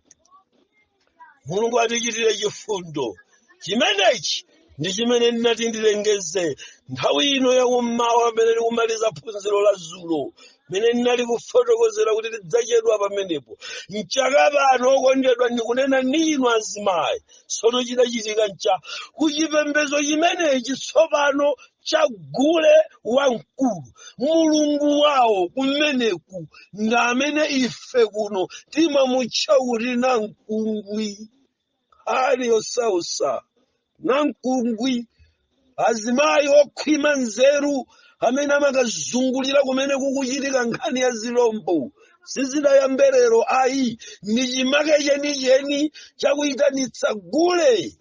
Mulungu atichitire chifundo. Chimenechi ndi chimene ndinati ndilengeze nthawi ino yakummawa pamene tikumaliza phunziro la zulo, mene ndinali kufotokozera kuti tidzachedwa pamenepo. Mchaka pano, okondedwa, ndikunena ninu azimayi, tsono chidachitika ncha kuchipembedzo chimenechi tsopano cha gule wamkulu, mulungu wawo kumeneku ndi amene ife kuno timamutcha kuti Namkungwi. Ali yosausa, Namkungwi. Azimayi okhwima nzeru Amene amakazungulira kumene kukuchitika nkhani ya zilombo sizidayambe lero ayi, ni chimake chenicheni chakuyitanitsa gule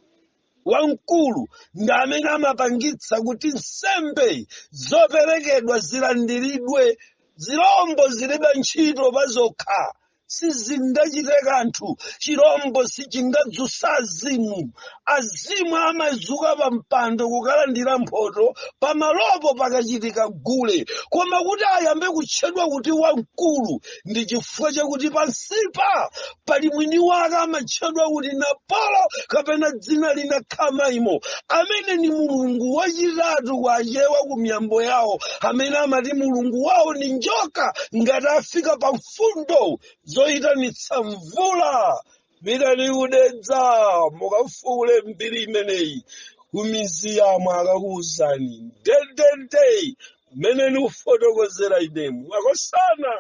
wamkulu, ndi amene amapangitsa kuti nsembe zoperekedwa zilandiridwe. Zilombo zilibe ntchito pazokha, sizingachite kanthu. Chilombo sichingadzutsa azimu. Azimu amadzuka pa mpando kukalandira mphoto pamalopo pakachitika gule. Koma kuti ayambe kutchedwa kuti wamkulu ndi chifukwa chakuti pansipa pali mwini wake, amatchedwa kuti Napolo kapena dzina lina Khamaimo, amene ni mulungu wachitatu kwa Achewa ku miyambo yawo, amene amati mulungu wawo ni njoka. Ngati afika pa mfundo zoyitanitsa mvula, pitani kudedza mukafuule mbiri imeneyi kumiziyamu, akakuwuzani ndendende mmene ndikufotokozera inemu. Makosana,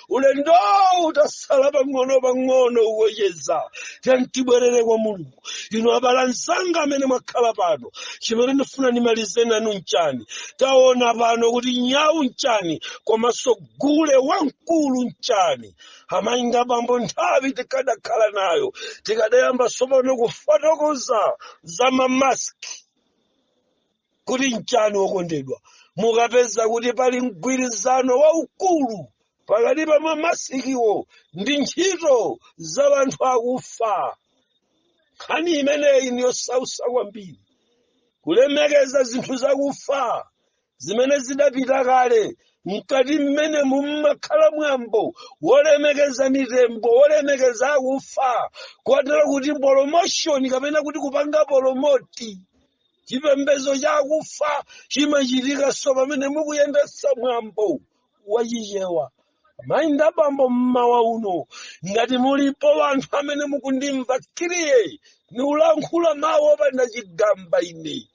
ulendo utasala pang'ono pang'ono ukucheza, tiyeni kwa Mulungu. Inu abale anzanga amene mwakhala pano, chimene ndifuna ndimalize nanu nchani? Taona pano kuti nyawu nchani komanso gule wamkulu nchani. Amayi ndi abambo, nthawi tikadakhala nayo tikadayamba tsopano kufotokoza za mamaski kuti nchani. Wokondedwa, mukapeza kuti pali mgwirizano waukulu pakati pa mamasikiwo ndi ntchito za anthu akufa. Nkhani imeneyi ndiyosausa kwambiri, kulemekeza zinthu zakufa zimene zidapita kale. Mkati mmene mummakhala mwambo wolemekeza mitembo, wolemekeza akufa, kotero kuti promotion kapena kuti kupanga promote chipembedzo cha akufa chimachitikanso pamene mukuyendetsa mwambo wachichewa. Mayi ndi abambo, mmawa uno, ngati mulipo anthu amene mukundimva clear, niulankhula mawu opanda chigamba, ine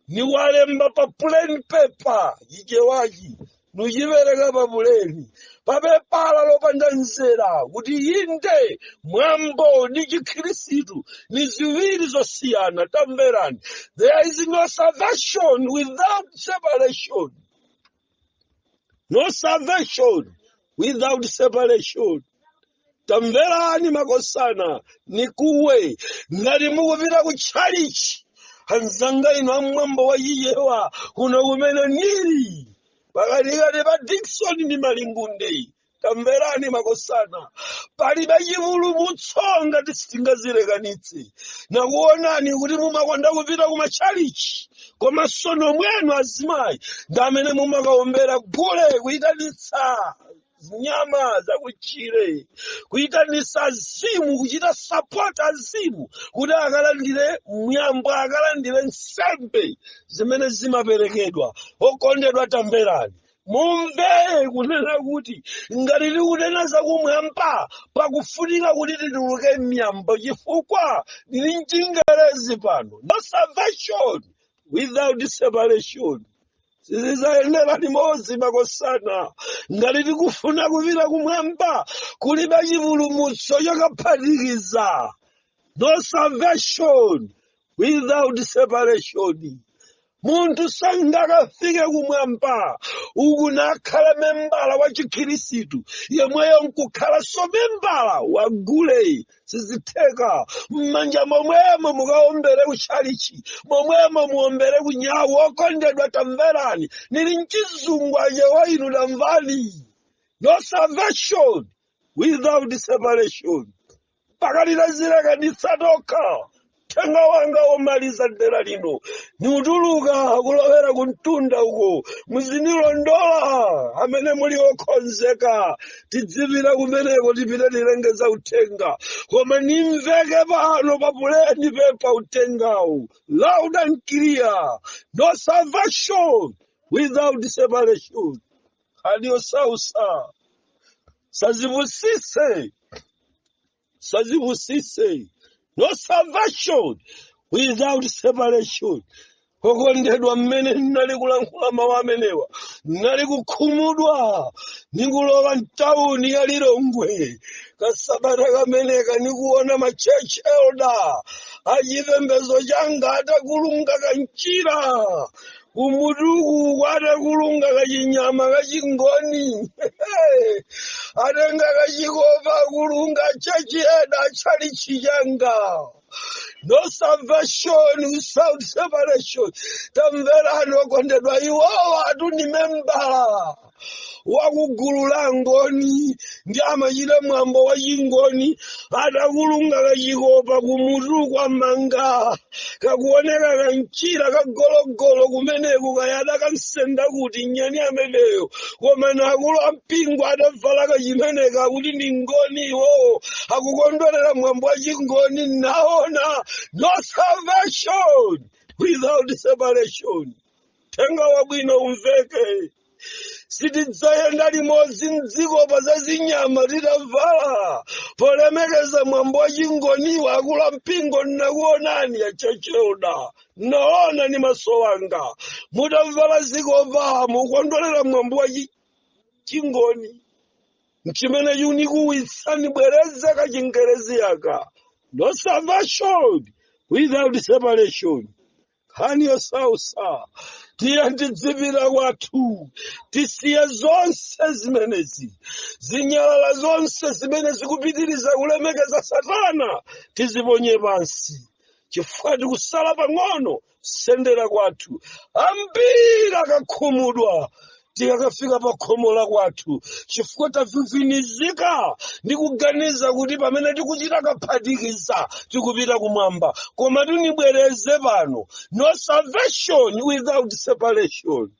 niwalemba pa plain paper. Chichewachi nuchipereka pa plain, papepala lopanda nzera, kuti inde, mwambo ndi Chikhirisitu ni ziwiri zosiyana. Tamverani, there is no salvation without separation, no salvation without separation. Tamverani makosana, nikuwe ngati mukupita ku tchalichi, anzanga inu amwambo wa Chichewa kuno kumene nili pakatikati pa Dickson ndi Malingunde, tamverani makosana, palibe chipulumutso ngati sitingazilekanitse. Nakuonani kuti mumakonda kupita ku matchalichi, komanso nomwenu azimayi ndi amene mumakaombera gule, kuyitanitsa nyama zakutchire, kuyitanitsa azimu, kuchita support azimu kuti akalandire mwambo, akalandire nsembe zimene zimaperekedwa. Okondedwa, tamverani, mumve kunena kuti ngati tikunena zakumwamba, pakufunika kuti tituluke m'miyambo, chifukwa ndili mchingerezi pano: no salvation without separation. Sizizayendera limodzi makosana. Ngati tikufuna kupita kumwamba, kulibe chipulumutso chokaphatikiza. No salvation without separation. Munthu sangakafike kumwamba uku nakhala membala wa Chikhirisitu, yemweyo nkukhalanso membala wa gule, sizitheka. M'manja momwemo mukaombere kutchalichi, momwemo muombere kunyawu. Okondedwa, tamverani, nili mchizungu, Achewa inu tamvani: no salvation without separation. Pakati tazilekanitsa tokha. Thenga wanga womaliza dera lino niutuluka kulowera kumtunda uko, muzinilondola amene muli okhonzeka, tidzipita kumeneko, tipite tilengeza uthenga. Koma nimveke pano pa plain paper uthengawu loud and clear: no salvation without separation. Aliyosausa sazivusise, sazivusise. No salvation without separation. Okondedwa, mmene ndinali kulankhula mawu amenewa, ndinali kukhumudwa nikulowa mtawuni ya Lilongwe kasabata kameneka, nikuona ma church elder achipembedzo changa atakulunga kanjira. Kumutuku kwatakulunga kachinyama kachingoni, atenga kachikopa kulunga chachiyeda chali chiyanga. No salvation without separation. Tamverani wakondedwa, iwowa atuni membala wakugulu la ngoni ndi amachita mwambo wa chingoni, atakulunga kachikopa kumutu kwa manga kakuoneka kanchira kagologolo kumeneku kayada kansenda kuti nyani ameneyo. Koma nakulu ampingo atavala kachimeneka kuti ndi ngoni, iwowo akukondwerera mwambo wa chingoni. Naona no salvation without separation. Thenga wabwino umveke, sitidzayenda limodzi mdziko pa za zinyama titavala polemekeza mwambo wa chingoniwa. Akulu ampingo, nnakuonani achacheoda, naona ni maso wanga mutavala zikopa mukondwerera mwambo wa chingoni. Chimene chunikuwitsani, bwereza kachingerezi aka: no salvation without separation. Nkhani yosausa, tiye tidzipita kwathu, tisiye zonse zimenezi, zinyalala zonse zimene zikupitiriza kulemekeza Satana, tiziponye pansi, chifukwa tikusala pang'ono sendera kwathu. Ambiri akakhumudwa tikakafika pa khomo la kwathu, chifukwa tafifinizika ndi kuganiza kuti pamene tikuchita kaphatikiza tikupita kumwamba. Koma tinibwereze pano: no salvation without separation.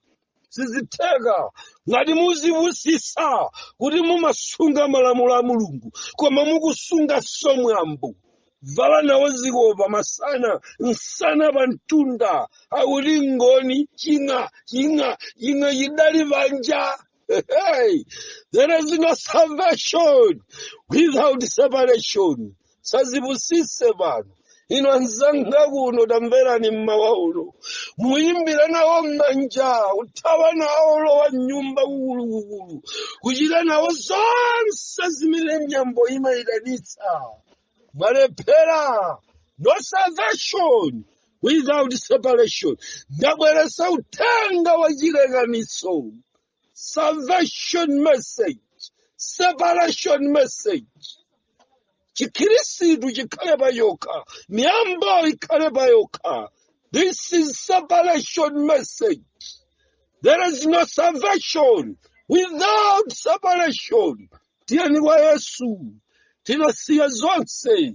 Sizitheka ngati muzivusisa kuti mumasunga malamulo a Mulungu koma mukusunga somwambo vala nawo zikopa masana msana pa mtunda, akuti ngoni ching'a ching'a ching'a chidali panja. Hey, there is no salvation without separation. Sazivusise pano ino anzanga kuno, tamverani, mmawa uno muyimbira nawo m'manja, kuthawa nawo lowa mnyumba kukulukukulu, kuchita nawo zonse zimene mnyambo imayitanitsa, mwalephera. No salvation without separation. Ndabweresa uthenga wa chilekanitso, salvation message, separation message. Chikhirisitu chikhale payokha, miyambo ikhale payokha. This is separation message. There is no salvation without separation. Tiyeni kwa Yesu, tinasiya zonse.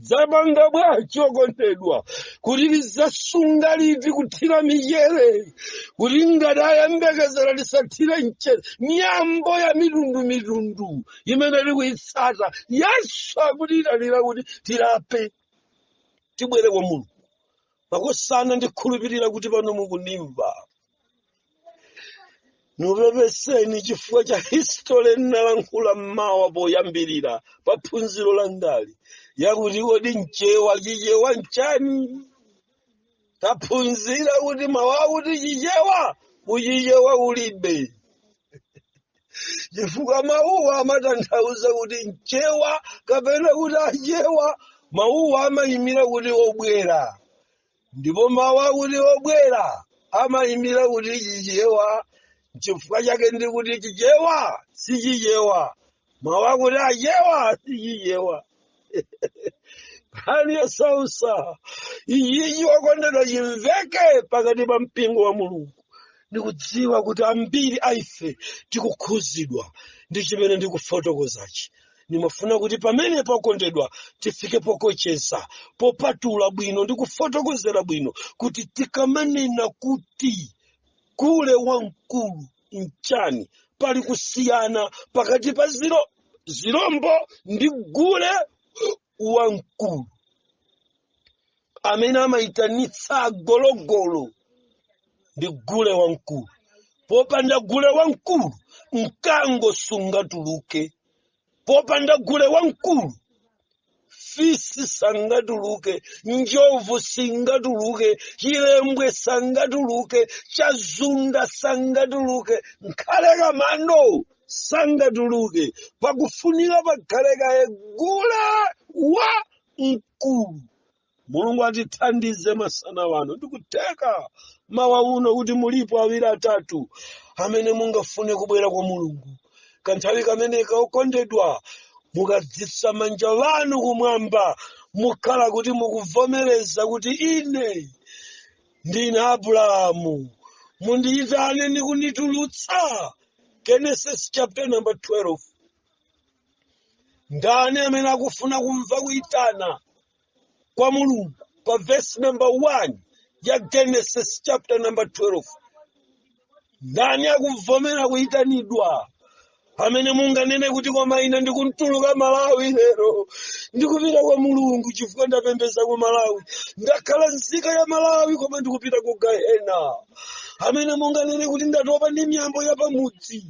Dzapanga bwacho okondedwa kuti lizasunga liti kuthira michere, kuti ngati ayembekezera lisathire mchere? Miyambo ya mitundu mitundu imene tikuyitsata, Yesu akutiyitanira kuti tilape, tibwere kwa Mulungu. Makosana, ndikhulupirira kuti pano mukunimva. Nupepeseni chifukwa cha history ndinalankhula mmawa poyambirira pa phunziro la ngali yakuti kodi mchewa, Chichewa nchani? Taphunzira kuti mawu akuti Chichewa kuchichewa ulibe, chifukwa mawuwa amatanthauza kuti mchewa kapena kuti achewa. Mawuwa amayimira kuti obwera, ndipo mawu akuti obwera amayimira kuti Chichewa. Chifukwa chake ndi kuti Chichewa si Chichewa, mawu akuti achewa si Chichewa. Nkhani yosausa iyiyi, wakondedwa, chimveke pakati pa mpingo wa Mulungu. Ndikudziwa kuti ambiri aife tikukhuzidwa ndi chimene ndikufotokozachi. Ndimafuna kuti pamene pakondedwa tifike pokocheza, popatula bwino ndi kufotokozera bwino kuti tikamanena kuti gule wamkulu nchani, pali kusiyana pakati pa zirombo ndi gule wamkulu amene amayitanitsa gologolo ndi gule wamkulu. Popanda gule wamkulu mkango sungatuluke, popanda gule wamkulu fisi sangatuluke, njovu singatuluke, chilembwe sangatuluke, chazunda sangatuluke, nkhale kamano sangatuluke. Pakufunika pakhale kaye gule wa mkulu. Mulungu atithandize masana wano. Ndikutheka mawa uno kuti mulipo awiri atatu amene mungafune kubwera kwa Mulungu. Kanthawi kameneka, okondedwa, mukadzitsa manja wanu kumwamba, mukhala kuti mukuvomereza kuti ine ndine Abrahamu, mundiyitane ndi kunditulutsa. Genesis chapter number 12. Ndani amene akufuna kumva kuyitana kwa Mulungu pa verse number 1 ya Genesis chapter number 12? Ndani akuvomera kuyitanidwa, amene munganene kuti, "Koma ine ndikuntuluka Malawi lero, ndikupita kwa Mulungu, chifukwa ndapembeza ku Malawi, ndakhala nzika ya Malawi, koma ndikupita ku gahena"? Amene munganene kuti, "Ndatopa ndi miyambo ya pamudzi"?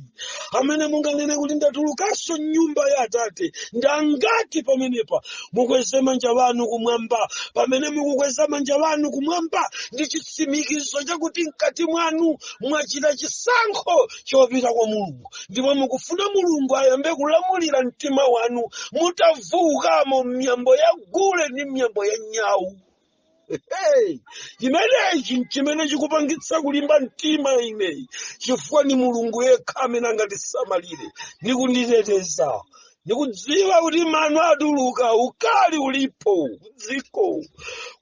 Amene munganene kuti, "Ndatulukanso nyumba ya atate"? Ndangati pamenepa? Mukweze manja wanu kumwamba. Pamene mukukweza manja wanu kumwamba, ndi chitsimikizo chakuti mkati mwanu mwachita chisankho chopita kwa Mulungu, ndipo mukufuna Mulungu ayambe kulamulira mtima wanu, mutavukamo miyambo ya gule ndi miyambo ya nyawu. Hey, chimenechi chimene chikupangitsa kulimba mtima ineyi, chifukwa ni Mulungu yekha amene angatisamalire ndi kunditeteza. Ndikudziwa kuti mano atuluka, ukali ulipo dziko,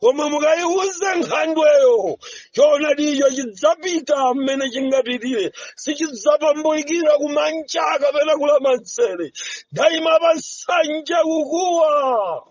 koma mukayiuza nkhandweyo choonadicho, chidzapita mmene chingapitire, sichidzapambulikira kumanja kapena kulamanzere. Ndayima pa nsanja kukuwa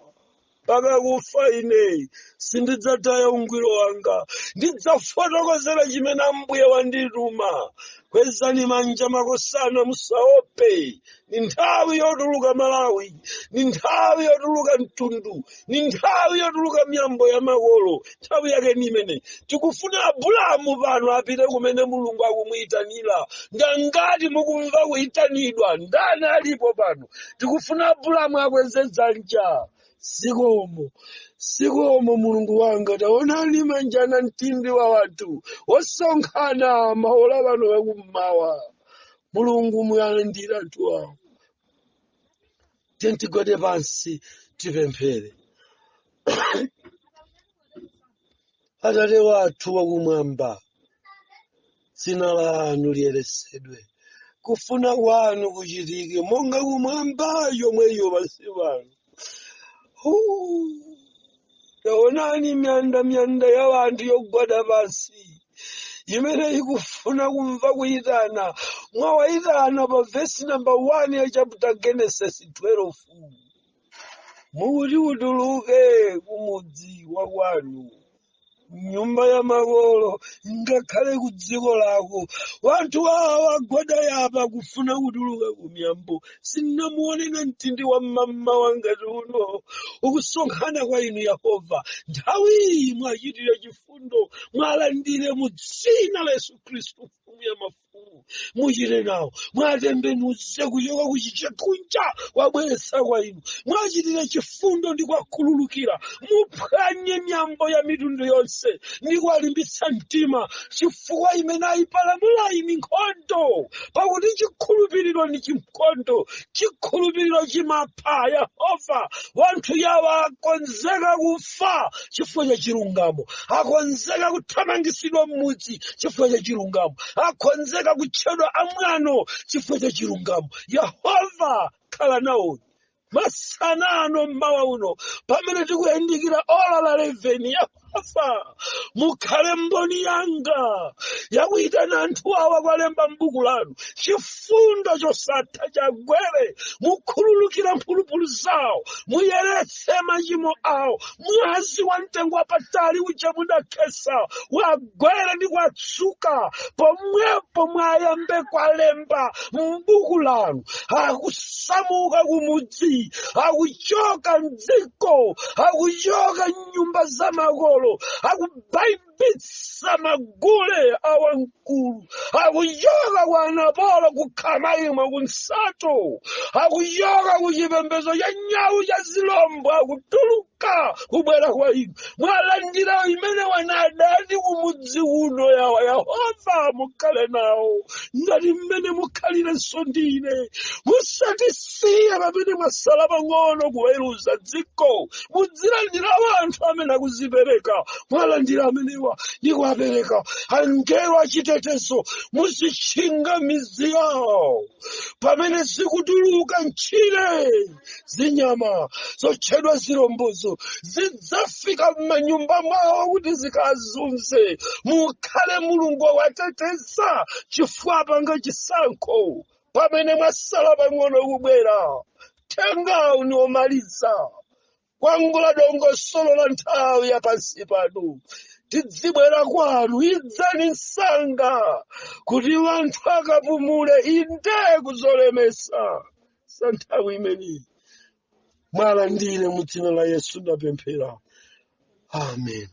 mpaka kufa ine, sindidzataya ungwiro wanga. Ndidzafotokozera chimene Ambuye wandituma. Kwezani manja, makosana, musaope. Ni nthawi yotuluka Malawi, ni nthawi yotuluka mtundu, ni nthawi yotuluka miyambo ya makolo. Nthawi yake ni imene tikufuna Abulamu pano apite kumene Mulungu akumuyitanira. Ndangati mukumva kuyitanidwa? Ndani alipo pano? Tikufuna Abulamu akweze dzanja. Sikomo, sikomo, Mulungu wanga. Taonani manjana mtindi wa wanthu osonkhana maola pano yakummawa. Mulungu, muyalandira anthu awo. Tigwade pansi, tipemphere. Atate wathu wakumwamba, dzina lanu liyeretsedwe, kufuna kwanu kuchitike monga kumwamba yomweyo pansi pano. Huu. Taonani myanda myanda ya anthu yogwada pansi imene ikufuna kumva kuyitana. Mwawayitana pa vesi namba 1 ya chapter Genesis 12, mukuti utuluke kumudzi wa kwanu, nyumba ya makolo, ngakhale ku dziko lako. Wanthu awa agwada yapa kufuna kutuluka kumiyambo. Sinamuonena mtindi wa mmamma wangati uno ukusonkhana kwa inu Yehova. Nthawi iyi mwachitira chifundo, mwalandire mu dzina la Yesu Khristu, mfumu ya mafumu. Muchite nawo, mwatembenuze kuchoka kuchichekunja wabweretsa kwa inu. Mwachitire chifundo ndi kuwakhululukira. Muphwanye miyambo ya mitundu yonse ndi kuwalimbitsa mtima, chifukwa imene ayipalamulayi ni nkhondo, pakuti chikhulupiriro ni chinkhondo, chikhulupiriro chimapha. Yehova, wanthu yawa akonzeka kufa chifukwa cha chilungamo, akonzeka kuthamangisidwa m'mudzi chifukwa cha chilungamo, akonzeka kutchedwa amwano chifukwa cha chilungamo. Yehova, khala nawo masana ano, mmawa uno, pamene tikuyandikira ola la 11. Yehova, mukhale mboni yanga yakuyitana anthu awa kwalemba m'buku lanu. Chifundo chosatha chagwere, mukhululukira mphulupulu zawo, muyeretse machimo awo. Mwazi wa mtengo wapatali uja mudakhesa wagwere ndi kwatsuka pomwepo. Mwayambe kwalemba m'buku lanu. Akusamuka kumudzi, akuchoka mdziko, akuchoka nyumba za makolo, akubaibisa. Mwayambitsa magule awamkulu akuchoka kwa anapolo kukhamaimwe kunsato, akuchoka ku chipembedzo cha nyawu cha zilombo, akutuluka kubwera kwa inu. Mwalandira imene wanadani kumudzi uno yawa. Yehova, mukhale nawo ngati mmene mukhalirenso ndine. Musatisiye pamene mwasala pang'ono kuweruza dziko. Mudzilandira anthu amene akuzipereka. Mwalandira amenewa ndi kuwapereka angelo achitetezo. Muzitchinga midzi yawo pamene zikutuluka ntchire. Zinyama zotchedwa zirombozo zidzafika m'manyumba mwawo kuti zikazunze. Mukhale Mulungu wateteza, chifukwa apanga chisankho pamene mwasala pang'ono kubwera. Thengawu ni omaliza kwangula dongosolo la nthawi ya pansi pano. Tidzibwera kwanu, idzani msanga kuti wanthu akapumule inde kuzolemesa sa nthawi imeneyi. Mwalandire mu dzina la Yesu ndapemphera, amen.